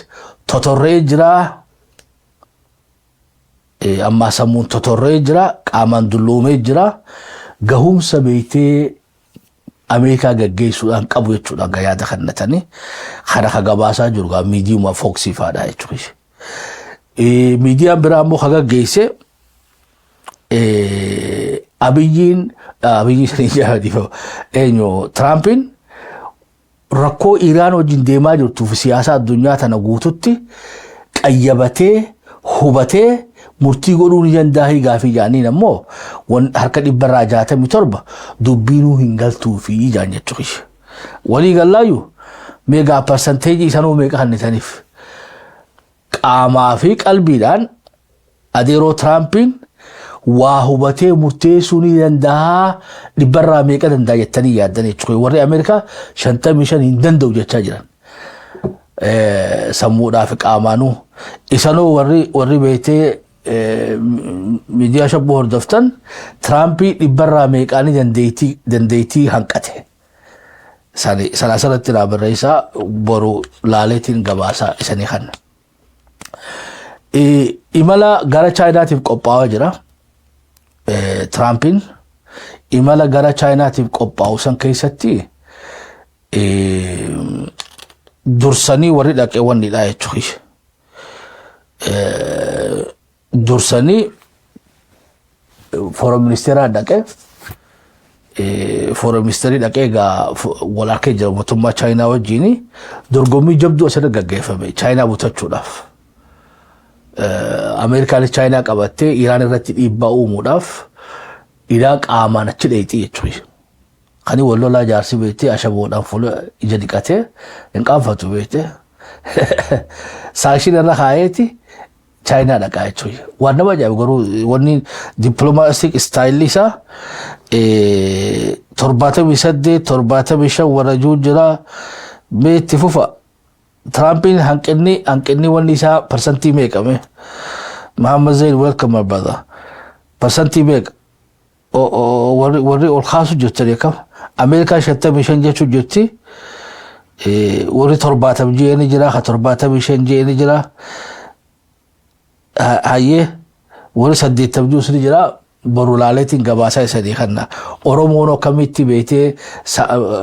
totorree jira. Ammaa sammuun totorree jira. Qaamaan dulloomee jira. Gahumsa beektee Ameerikaa gaggeessuudhaan qabu jechuudha ga yaada kennatanii. Kana ka gabaasaa jiru gaa miidiyuma Foxii fa'aadha jechuudha. Miidiyaan biraa immoo ka gaggeesse Abiyyiin, Abiyyiin eenyu, Tiraampiin rakkoo Iraan wajjin deemaa jirtuu fi siyaasa addunyaa tana guututti qayyabatee hubatee murtii godhuu ni danda'aa gaafii jedhaniin ammoo harka 67% dubbiinuu hin galtuu fi ijaan jechuudha. Walii gallaayyuu meegaa percentage isanuu meeqa kennitaniif? Qaamaa fi qalbiidhaan adeeroo Tiraampiin waa hubatee murteessuu ni danda'a dhibbarraa meeqa danda'a jettanii yaaddan jechuudha. Warri Ameerikaa 55 hin danda'u jechaa jiran. Sammuudhaa fi qaamaanuu. Isanoo warri beektee miidiyaa shabboo hordoftan, Tiraampii dhibbarraa meeqaanii dandeettii hanqate? Sana asirratti naa barreessaa, boru laaleetiin gabaasaa isanii kanna. Imala gara Chaayinaatiif qophaa'aa jira. Tiraampiin imala gara Chaayinaatiif qophaa'u san keessatti dursanii warri dhaqee wannidha jechuudha. Dursanii foreign ministeeraa dhaqee, foreign ministerii dhaqee egaa wal harkee jira mootummaa Chaayinaa wajjin. Dorgommii jabduu asirra gaggeeffame Chaayinaa butachuudhaaf. Ameerikaanis Chaayinaa qabattee Iraan irratti dhiibbaa uumuudhaaf Iraan qaamaan achi dheexii jechuudha. Kani wal lolaa jaarsi beektee ashaboodhaan fuula ija dhiqatee hin qaanfatu beektee. Sanction irra kaayeeti Chaayinaa dhaqaa jechuudha. Waan nama ajaa'ibu garuu wanni diplomatic style isaa 78, 75 warra jiru jira. Mee itti fufa. Tiraampiin hanqinni wanni isaa parsantii meeqame? Muhammad Zain, welcome my brother. Parsantii meeqa? Warri ol kaasu jirtanii akkam? Ameerikaa 55 jechuu jirti. Warri 70 ji'ee ni jira, ka 75 ji'ee ni jira. Hayyee, warri 80 ji'us ni jira. Boru laaleetiin gabaasaa isanii kanna. Oromoon akkamitti beetee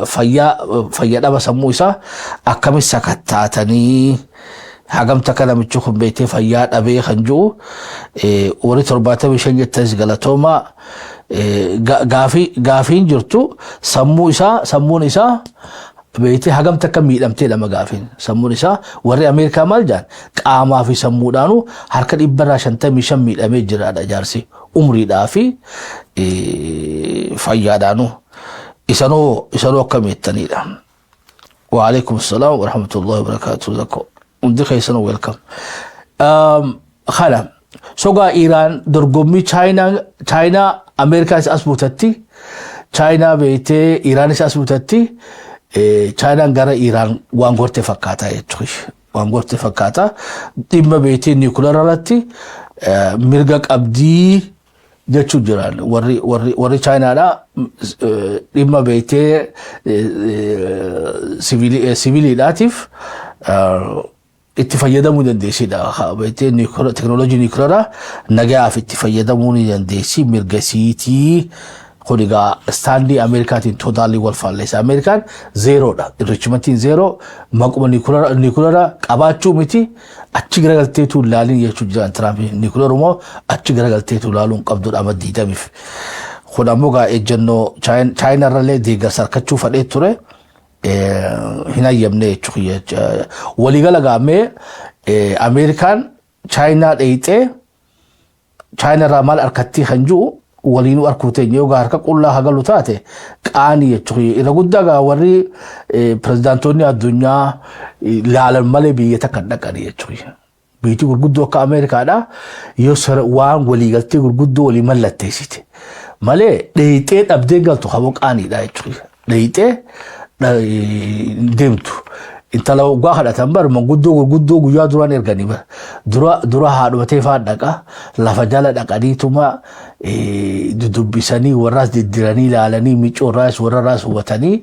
fayyaa fayya dhaba sammuu isaa akkamitti sakattaatanii, hagamta akka namichi kun beetee fayyaa dhabee kan jiru. Warri 75 jettanis galatoomaa. Gaafiin jirtu sammuu isaa, sammuun isaa beetee hagamta akka miidhamtee dhama gaafiin sammuun isaa. Warri Ameerikaa maal jaan? Qaamaa fi sammuudhaanuu harka 55% miidhamee jiraadha jaarsi, umriidhaa fi fayyaadhaanuu. Isanoo akkam jettanidha. Waalaikum salaam wa rahmatullahi wa barakatuh. Zakko. Hundi keessanuu welcome. Kana sogaa Iraan dorgommii Chaayinaa Ameerikaas as butatti, Chaayinaa beektee Iraanis as butatti. Chaayinaan gara Iraan waan gorte fakkaata jechuudha. Waan gorte fakkaata. Dhimma beektee nuclear irratti mirga qabdii jechuu jiran warri Chaayinaadha. Dhimma beektee siviiliidhaatiif itti fayyadamuu dandeessidha. Beektee teknooloojii nuclear nagayaaf itti fayyadamuu ni dandeessi, mirga siitii. Kun egaa stand Ameerikaatiin totally wal faalleessa. Ameerikaan zerodha. Enrichmentiin zero, maquma nuclear qabaachuu miti, achi garagalteetu ilaalin jechuu jiran Tiraamp. Nuclearumoo achi garagalteetu ilaaluun qabdudha amma 20f. Kun ammoo gaa ejjennoo Chaayinaarrallee deeggarsa harkachuu fadhee ture. Hin hayyamne jechuudha. Waliigala gaamee Ameerikaan Chaayinaa dheeyxee Chaayinaarraa maal harkattii kan jiru waliinuu arkuu teenya. Yoo harka qullaa hagalu taate qaanii jechuudha. Irra guddaa gaa warri pirezidaantoonni addunyaa laalan malee biyya takka hin dhaqani jechuudha. Biyyi gurguddoo akka Ameerikaadha yoo waan waliigaltee gurguddoo walii mallatteessite malee dheeyxee dhabdee galtu haboo qaaniidha jechuudha. Dheeyxee deemtu. Intala waggaa kadhatan bar manguddoo gurguddoo guyyaa duraan erganii bar dura dura haadhumatee fa'aa dhaqa, lafa jala dhaqaniituma dudubbisanii, warraas diddiranii ilaalanii, miccoo irraas warra irraas hubatanii,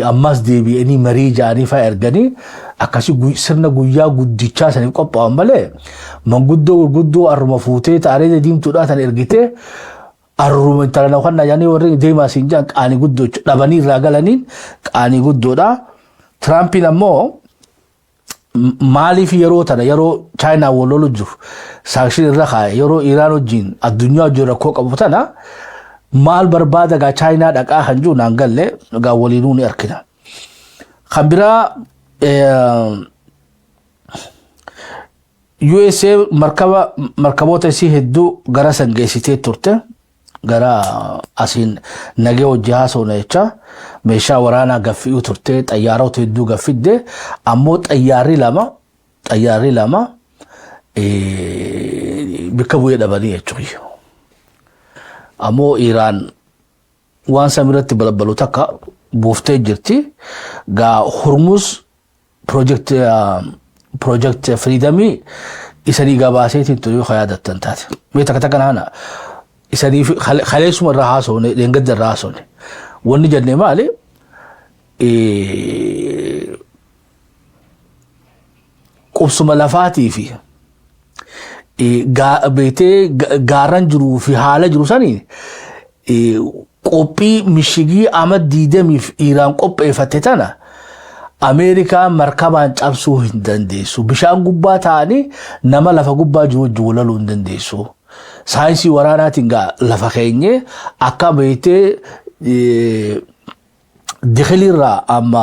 ammas deebi'anii marii ja'anii fa'aa erganii, akkasii sirna guyyaa guddichaa saniif qophaa'an malee manguddoo gurguddoo arruma fuutee taaree diimtuudhaa tan ergitee arruma intala na kan jedhanii warri deemaa siin jedhan qaanii guddoo dhabanii irraa galaniin qaanii guddoodha. Tiraampiin ammoo maaliif yeroo tana, yeroo Chaayinaa wal lolu jiru, sanction irra kaa'e, yeroo Iraan wajjin addunyaa wajjin rakkoo qabu tana maal barbaada gaa Chaayinaa dhaqaa kan jiru naan galle. Gaa waliinuu ni argina. Kan biraa, USA markaba markaboota isii hedduu gara san geessitee turte, gara asiin nagee hojii haasawna jecha meeshaa waraanaa gaffi'uu turte, xayyaarota hedduu gaffidde. Ammoo xayyaarri lama bakka bu'ee dhabanii jechuudha. Ammoo Iraan waan samiirratti balbalu takka buuftee jirti. Gaa Hormuz Project Freedomii isanii gabaaseetiin ture yoo yaadattan taate. Mee takka takka naana isanii kaleessuma irraa haasofne, dheengadda irraa haasofne. Wanni jenne maali? Qubsuma lafaatii fi beetee gaarran jiruu fi haala jiru sanii qophii mishigii ama 20f Iraan qopheeffatte tana Ameerikaan markabaan cabsuu hin dandeessu. Bishaan gubbaa ta'anii nama lafa gubbaa jiru wajjin walaluu hin dandeessu. Saayinsii waraanaatiin gaa lafa keenyee akka beektee dikilirraa amma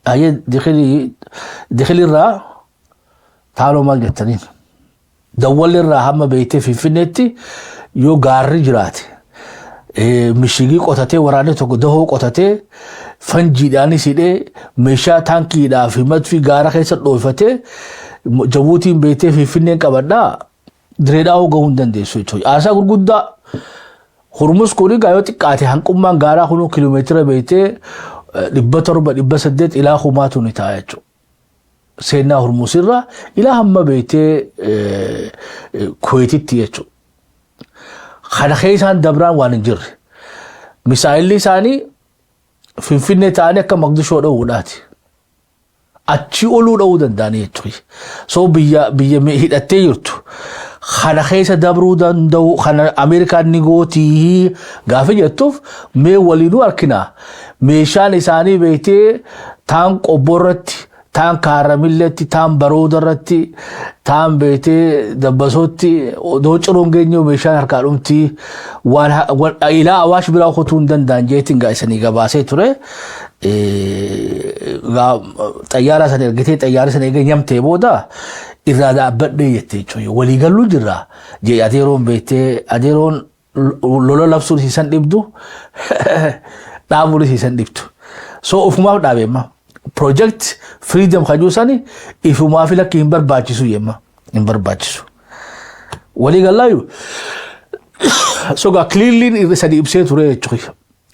ayyee dikilirraa taaloo maal jettaniin dawwalirraa hamma beektee Finfinneetti yoo gaarri jiraate, mishigii qotatee, waraanni tokko dahoo qotatee, fanjiidhaanis hidhee, meeshaa taankiidhaa fi madfii gaara keessa dhoofatee, Jabuutiin beektee Finfinneen qabadhaa direedhaa gahuu hin dandeessu jechuudha. Aasaa gurguddaa Hormuz kun egaa yoo xiqqaate hanqummaan gaaraa kunuu kiiloomeetira beektee 700, 800 ilaa 1000tu ni ta'a jechuudha. Seenaa Hormuz irraa ilaa hamma beektee Kuweetitti jechuudha. Kana keessaan dabraan waan hin jirre. Misaa'illi isaanii Finfinnee ta'anii akka Maqdishoo dha'uudhaati. Achi oluu dha'uu danda'anii jechuudha. So biyya hidhattee jirtu kana keessa dabruu danda'u kana Ameerikaan ni gootii gaafa jettuuf, mee waliinuu harkina. Meeshaan isaanii beektee taan Qobboo irratti, taan Kaaramilleetti, taan Barooda irratti, taan beektee Dabbasootti odoo ciroon geenye meeshaan harkaa dhumti, waan ilaa Awaash biraa kutuu hin danda'an jeetiin gaa isanii gabaasee ture. Xayyaara sana ergitee, xayyaara sana eega nyamtee booda irraa dhaabbadhee jette jechuudha. Waliigaluu jirra. Jee adeeroon beektee adeeroon lola labsuun isiisan dhibdu, dhaabuun isiisan dhibdu. So ofumaaf dhaabeemma. Project Freedom kajuu sani ifumaaf lakki hin barbaachisu jemma. Hin barbaachisu. Waliigallaayu. So gaa clearly sadi ibsee ture jechuudha.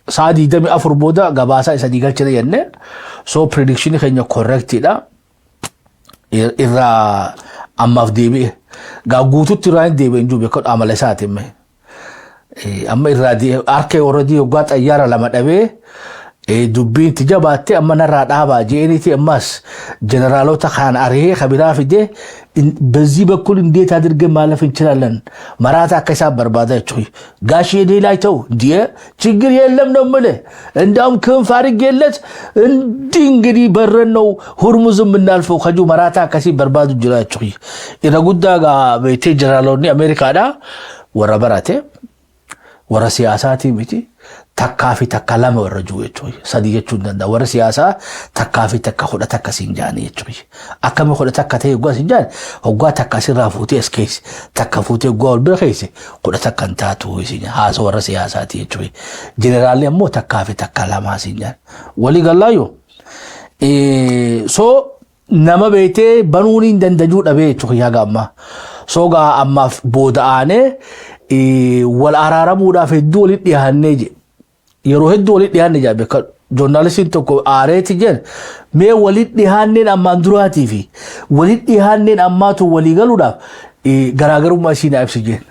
Sa'a 24 booda gabaasaa isanii galchine jenne. So prediction keenya correctidha. Irraa ammaaf deebi'e. Gaa guututti irraa hin deebi'e hin jiru, beekan amala isaati. Amma irraa harka already hoggaa xayyaara lama dhabee dubbiin itti jabaatte, amma narraa dhaabaa jeeniiti, ammas jeneraalota kaan ari'ee kabiraa fidee በዚህ በኩል እንዴት አድርገን ማለፍ እንችላለን? መራታ akka isaan barbaada jechuudha. ጋሽ እኔ ላይ ተው እንዲህ ችግር የለም ነው የምልህ። እንዳውም ክንፍ አድርጌለት እንዲህ እንግዲህ በረን ነው ሁርሙዝ የምናልፈው ከጁ መራታ akkasii barbaadu jira jechuudha. Irra guddaa gaa beektee jeneraalonni Ameerikaadhaa warra barate, warra siyaasaatii miti, takkaa fi takka lama warra jiru jechuudha. Sadii jechuu hin danda'a. Warra siyaasaa takkaa fi takka 11 siin jaanii jechuudha. Akkami 11 ta'e hoggaa siin jaan, hoggaa takka asirraa fuutee as keesse, takka fuutee hoggaa ol bira keesse, 11 hin taatu siin haasa warra siyaasaati jechuudha. Jeneraalli ammoo takkaa fi takka lamaa siin jaan. Walii gallaayyoo. So nama beektee banuun hin dandajuu dhabee jechuudha haga ammaa. So gaa ammaaf booda aanee wal araaramuudhaaf hedduu walitti dhiyaannee je. Yeroo hedduu walitti dhiyaanne jaa beeka. Joornaalistiin tokko aareeti jeen, mee walitti dhiyaanneen ammaan duraatii fi walitti dhiyaanneen ammaatu walii galuudhaaf garaagarummaa ishii naa ibsi jeen.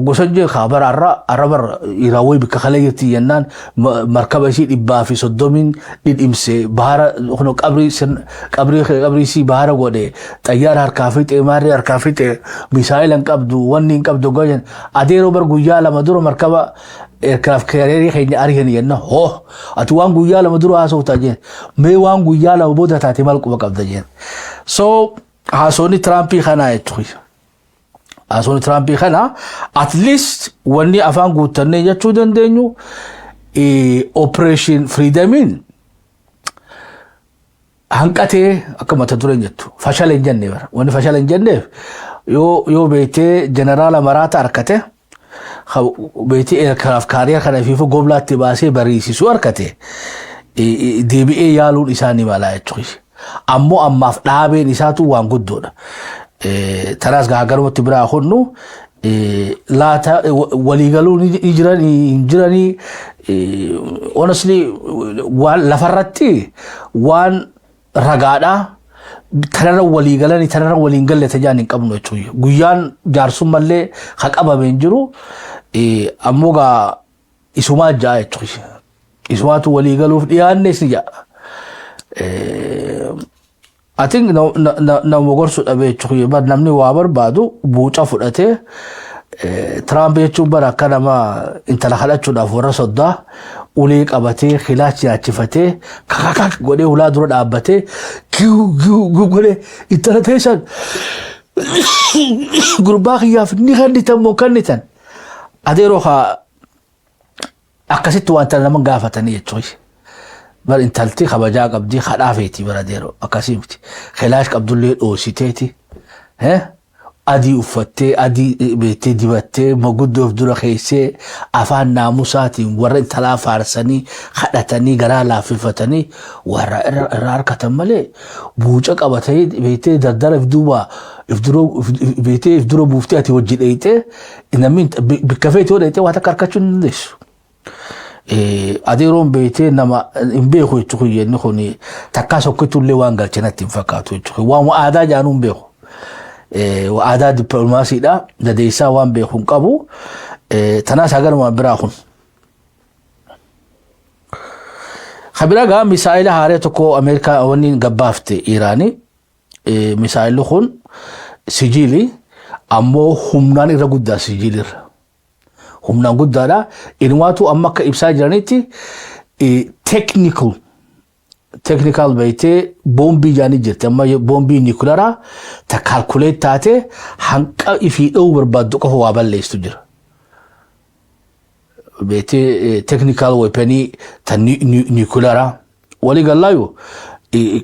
Gosa jee kaa bara arra arra bara iraawwee bikka kalee jirti jennaan, markaba ishii 130n dhidhimse, bahara qabrii qabrii qabrii isii bahara godhe, xayyaara harkaa fixe, maarree harkaa fixe, misaa'ila hin qabdu, wanni hin qabdu gojan. Adeeroo bar guyyaa 2 dura markaba aircraft carrier keenya ari'an jenna, hoo ati waan guyyaa 2 dura haasoftaa jeen, mee waan guyyaa 2 booda taate maal quba qabda jeen. So haasonni Tiraampii kanaa jechuudha. Haasonni Tiraampii kana at least wanni afaan guuttannee jechuu dandeenyu, Operation Freedomiin hanqatee akka mata dureen jettu fashala hin jenne bara. Wanni fashala hin jenneef yoo beektee jeneraala maraata harkate, beektee aircraft carrier kana ifiifu goblaatti baasee bariisisuu harkate, deebi'ee yaaluun isaa ni mala jechuudha. Ammoo ammaaf dhaabeen isaatu waan guddoodha. Tanaas garumatti biraa hunnu laata waliigaluu ni jiranii hin jiranii? Honestly, waan lafarratti waan ragaadhaa tanarra walii galanii tanarra waliin galle tajaan hin qabnu jechuudha. Guyyaan jaarsummallee ha qabame hin jiru, ammoo gaa isumaa ja'a jechuudha. Isumaatu walii galuuf dhiyaannes ni ja'a. I think nama gorsu dhabee jechuudha. Bar namni waa barbaadu buuca fudhatee. Tiraamp jechuun bara akka nama intala kadhachuudhaaf warra soddaa ulee qabatee kilaachi nyaachifatee kakakak godhee hulaa dura dhaabbatee giu giu giu godhee, intala teessan gurbaa kiyyaaf ni kennitan moo kennitan? Adeeroo haa akkasitti wanta nama gaafatanii jechuudha. Bar intalti kabajaa qabdii kadhaa feeti bara adeeroo, akkasii miti. Kilaash qabdullee dhoositeeti. Adii uffattee, adii beektee dibattee, maguddoof dura keessee, afaan naamusaatiin warra intalaa faarsanii kadhatanii garaa laaffifatanii warra irraa harkatan malee, buuca qabatanii beektee dardara if duuba if dura beektee if dura buuftee ati hojii dheeyxee namni bikka feete yoo dheeyxee waa takka harkachuu hin dandeessu. Adeeroon beektee nama hin beeku jechuudha. Inni kun takkaa sokkitullee waan galche natti hin fakkaatu jechuudha. Waan aadaa jaanuu hin beeku. Aadaa dippiloomaasiidha. Dadeessaa waan beeku hin qabu. Tanaas haganuma biraa kun. Kabira gaa misaa'ila haaree tokko Ameerikaa wanni gabbaafte Iraanii. Misaa'illi kun sijiili, ammoo humnaan irra guddaa sijiilirra. Humnaan guddaadha. Inumaatu amma akka ibsaa jiranitti technical beektee boombii jaanii jirti. Amma boombii niikularaa ta calculate taate hanqa ifii dha'uu barbaaddu qofa waa balleessitu jira. Beektee technical weaponii ta niikularaa walii gallaayu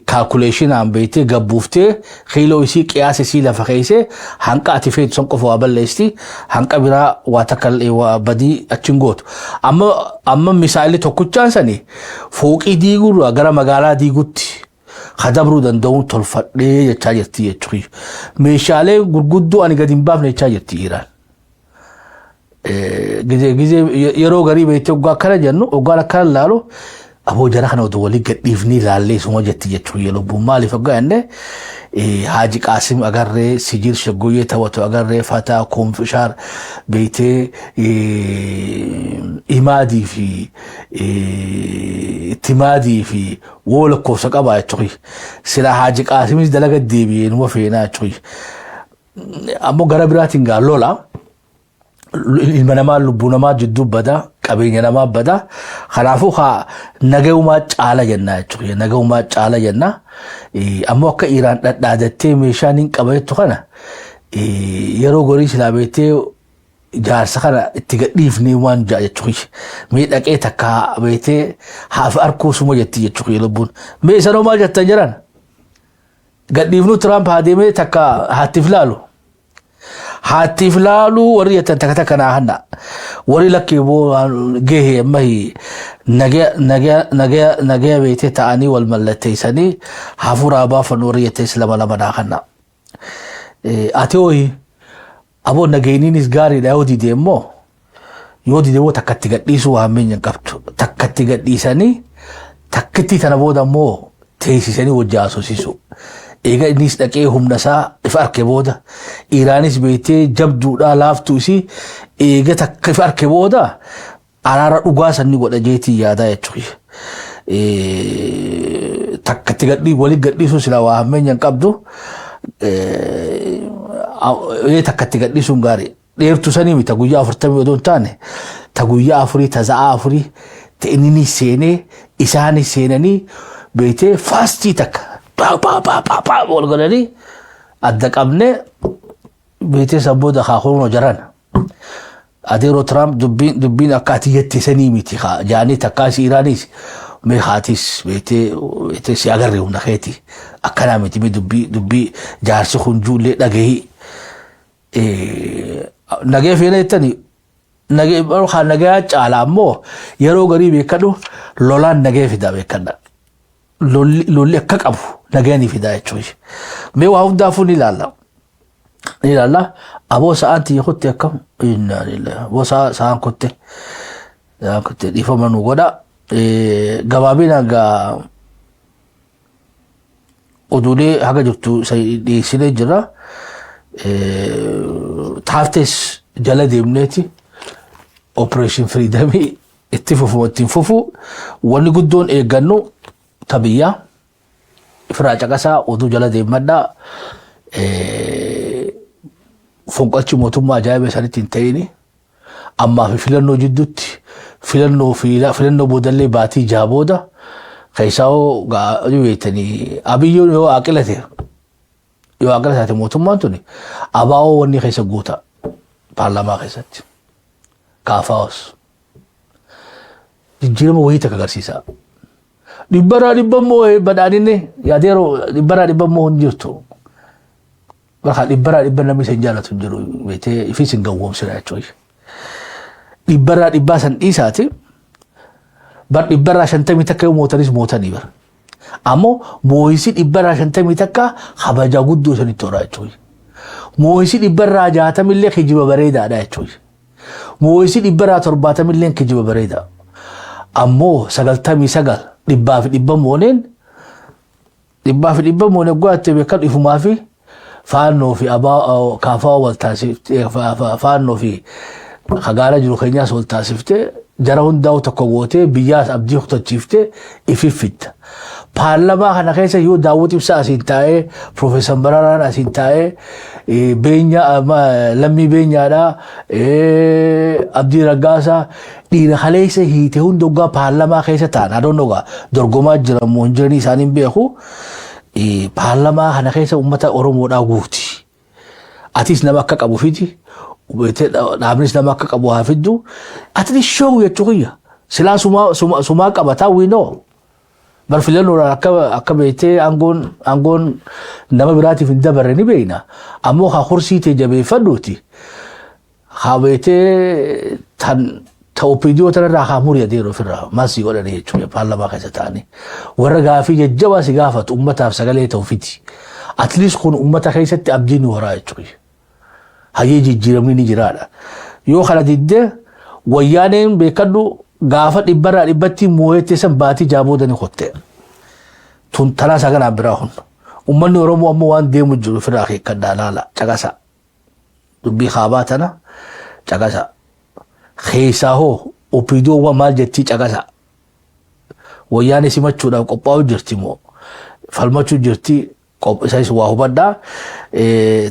calculationaan beektee gabbuuftee kiiloo isii, qiyaasa isii lafa keessee hanqa ati feetu san qofa waa balleessiti, hanqa biraa waa takka waa badii achiin gootu. Amma misaa'illi tokkichaan sani fooqii diiguurraa gara magaalaa diigutti kadabruu danda'uun tolfadhee jechaa jirti jechuudha. Meeshaalee gurguddoo ani gadi hin baafne jechaa jirti Iraan. Gizee yeroo garii beektee oggaa akkana jennu, oggaan akkana ilaalu, aboo jara kana odoo walii gadhiifnii ilaallee isuma jetti jechuudha. Lubbuun maaliif hoggaa jenne, Haaji Qaasim agarree, Sijil Shaggoyyee taphatu agarree, Fataa Koonfishaar beektee, Imaadii fi Timaadii fi woo lakkoofsa qabaa jechuudha. Sila Haaji Qaasimis dalaga deebi'ee numa feenaa jechuudha. Ammoo gara biraatiin gaa lola ilma namaa, lubbuu namaa jidduu bada, qabeenya namaa bada. Kanaafuu haa nagayumaa caala jennaa jechuudha. Nagayumaa caala jennaa. Ammoo akka Iraan dhadhaadattee meeshaan hin qaba jettu kana, yeroo gorii silaa beektee jaarsa kana itti gadhiifnee waan ja'a jechuudha. Mee dhaqee takka beektee haaf arkuu suma jetti jechuudha lubbuun. Mee isanoo maal jettan jiran? Gadhiifnuu, Tiraamp haa deemee takka haattiif laalu. Haattiif laaluu warri jettan takka takka naa hanna. Warri lakkee boo gahee amma nagaya beektee ta'anii wal mallatteessanii hafuuraa baafannu warri jettanis lama lama naa hanna. Ati hooyi, aboo nageenyiinis gaariidha, yoo dide immoo, yoo dide immoo takkatti gadhiisuu waan minya hin qabdu. Takkatti gadhiisanii takkitti tana booda immoo teessisanii wajji haasofsiisu. Egaa innis dhaqee humna isaa ifa arke booda, Iraanis beektee jabduudhaa laaftuu isii eega takka ifa arke booda araara dhugaa sanni godha jeetii yaadaa jechuudha. Takkatti gadhii walii gadhiisuu sila waa hammeenya hin qabdu. Takkatti gadhiisuun gaarii. Dheertuu sanii miti, guyyaa 40 odoo hin taane, ta guyyaa 4, ta za'aa 4, ta inni seenee isaanis seenanii beektee faastii takka paa paa paa paa paa wal godhanii adda qabnee beektee san booda kaakuun jaran. Adeeroo Tiraamp, dubbiin akka ati jette sanii miti jaanii takkaas Iraanis mee haatis beektee si agarre humna keeti akkanaa miti, mee dubbii jaarsi kun juullee dhagahii. Nagee feena jettanii nagee nagaya caala, ammoo yeroo garii beekadhu, lolaan nagee fida beekadha. Lolli akka qabu nagaya ni fida jechuudha. Mee waa hundaafuu ni ilaalla. Ni ilaalla. Aboo sa'aan tiyya kutte, akkam, innaa lillahi, aboo sa'aan kutte. Sa'aan kutte, dhiifama nu godha. Gabaabinaan gaa oduulee haga jirtu dhiyeessinee jira. Taaftes jala deemneeti Operation Freedomii itti fufu ittiin fufu, wanni guddoon eeggannu ta biyyaa firaa caqasaa, oduu jala deemadhaa. Fonqolchi mootummaa ajaa'iba isaanitti hin ta'ini ammaa fi filannoo jidduutti, filannoo fi filannoo boodallee baatii 6 booda keessaa hoo beektanii, Abiyyoon yoo aqilate, yoo aqila taate mootummaan tuni, abaa'oo wanni keessa guuta paarlaamaa keessatti kaafaa'os jijjiirama wayii takka agarsiisa. Dhibbarraa dhibba immoo badhaadhinni yaadeeroo dhibbarraa dhibba immoo hin jirtu. Bakka dhibbarraa dhibba namni isin jaalatu hin jiru, beektee ifis hin gawwoomsina jechuudha. Dhibbarraa dhibbaa san dhiisaati. Bar dhibbarraa 51 yoo mootanis mootanii bara. Ammoo moo'isi dhibbarraa 51 kabajaa guddoo isinitti horaa jechuudha. Moo'isi dhibbarraa 60illee kijiba bareedaadha jechuudha. Moo'isi dhibbarraa 70illee kijiba bareeda. Ammoo 99, dhibbaa fi dhibba mooneen, dhibbaa fi dhibba moonee go'attee beekan, ifumaa fi faannoo fi abaa kaafaa wal taasiftee, faannoo fi kagaara jiru keenyaas wal taasiftee. Jara hundaa'u tokko gootee biyyaas abdii kutachiiftee ififfidda. Paarlamaa kana keessa yoo Daawwit Ibsaa asiin taa'ee, Profeesar Mararaan asiin taa'ee, Beenya, Lammii Beenyaadhaa, Abdii Raggaasaa, dhiira kaleessa hiite hunda hoggaa paarlamaa keessa ta'an, adoon dhugaa dorgomaa jiran moo hin jiranii isaanii hin beeku. Paarlamaa kana keessa uummata Oromoodhaa guuti. Atis nama akka qabu fidi. Dhaabnis nama akka qabu haa fiddu. Ati show jechuu kiyya. Silaa sumaa qabataa, we know. Bar filannoodhaan akka beektee aangoon nama biraatiif hin dabarre ni beekna. Ammoo haa kursii ta'e jabeeffadhuuti. Haa beektee tan ta OPDO tanarraa haa muri adeemu ofirraa maasii godhanii jechuudha paarlamaa keessa ta'anii. Warra gaafii jajjabaa si gaafatu, ummataaf sagalee ta'u fidi. At least kun ummata keessatti abdii nu horaa jechuudha. Hayyee, jijjiiramni ni jiraadha. Yoo kana diddee, wayyaaneen beekadhu, gaafa 100% moo'ettee san baatii jaabooda ni kotte. Tun tanaa saganaan biraa hun. Uummanni Oromoo ammoo waan deemu jiru ofirraa akeekkadhaa, laala, caqasa. Dubbii kaabaa tana caqasa. Keessaa hoo OPDO maal jettii, caqasa. Wayyaanee simachuudhaaf qophaa'u jirti moo falmachuu jirti, isas waa hubadhaa.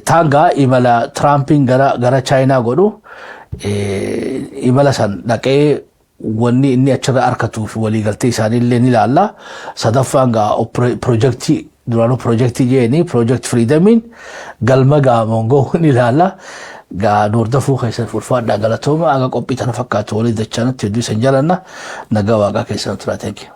Taangaa imala Tiraampiin gara Chaayinaa godhu, imala san dhaqee wanni inni achirra harkatuu fi waliigaltee isaaniillee ni ilaalla. Sadaffaan gaa piroojeektii duraanuu piroojeektii jeeni, Project Freedomiin galma gaa mongoo ni ilaalla. Gaa hordofuu keessan ulfaadhaa, galatooma. Aga qophii tana fakkaatu walii dachaanatti hedduu isin jaalanna. Nagaa waaqaa keessan turaa. Thank you.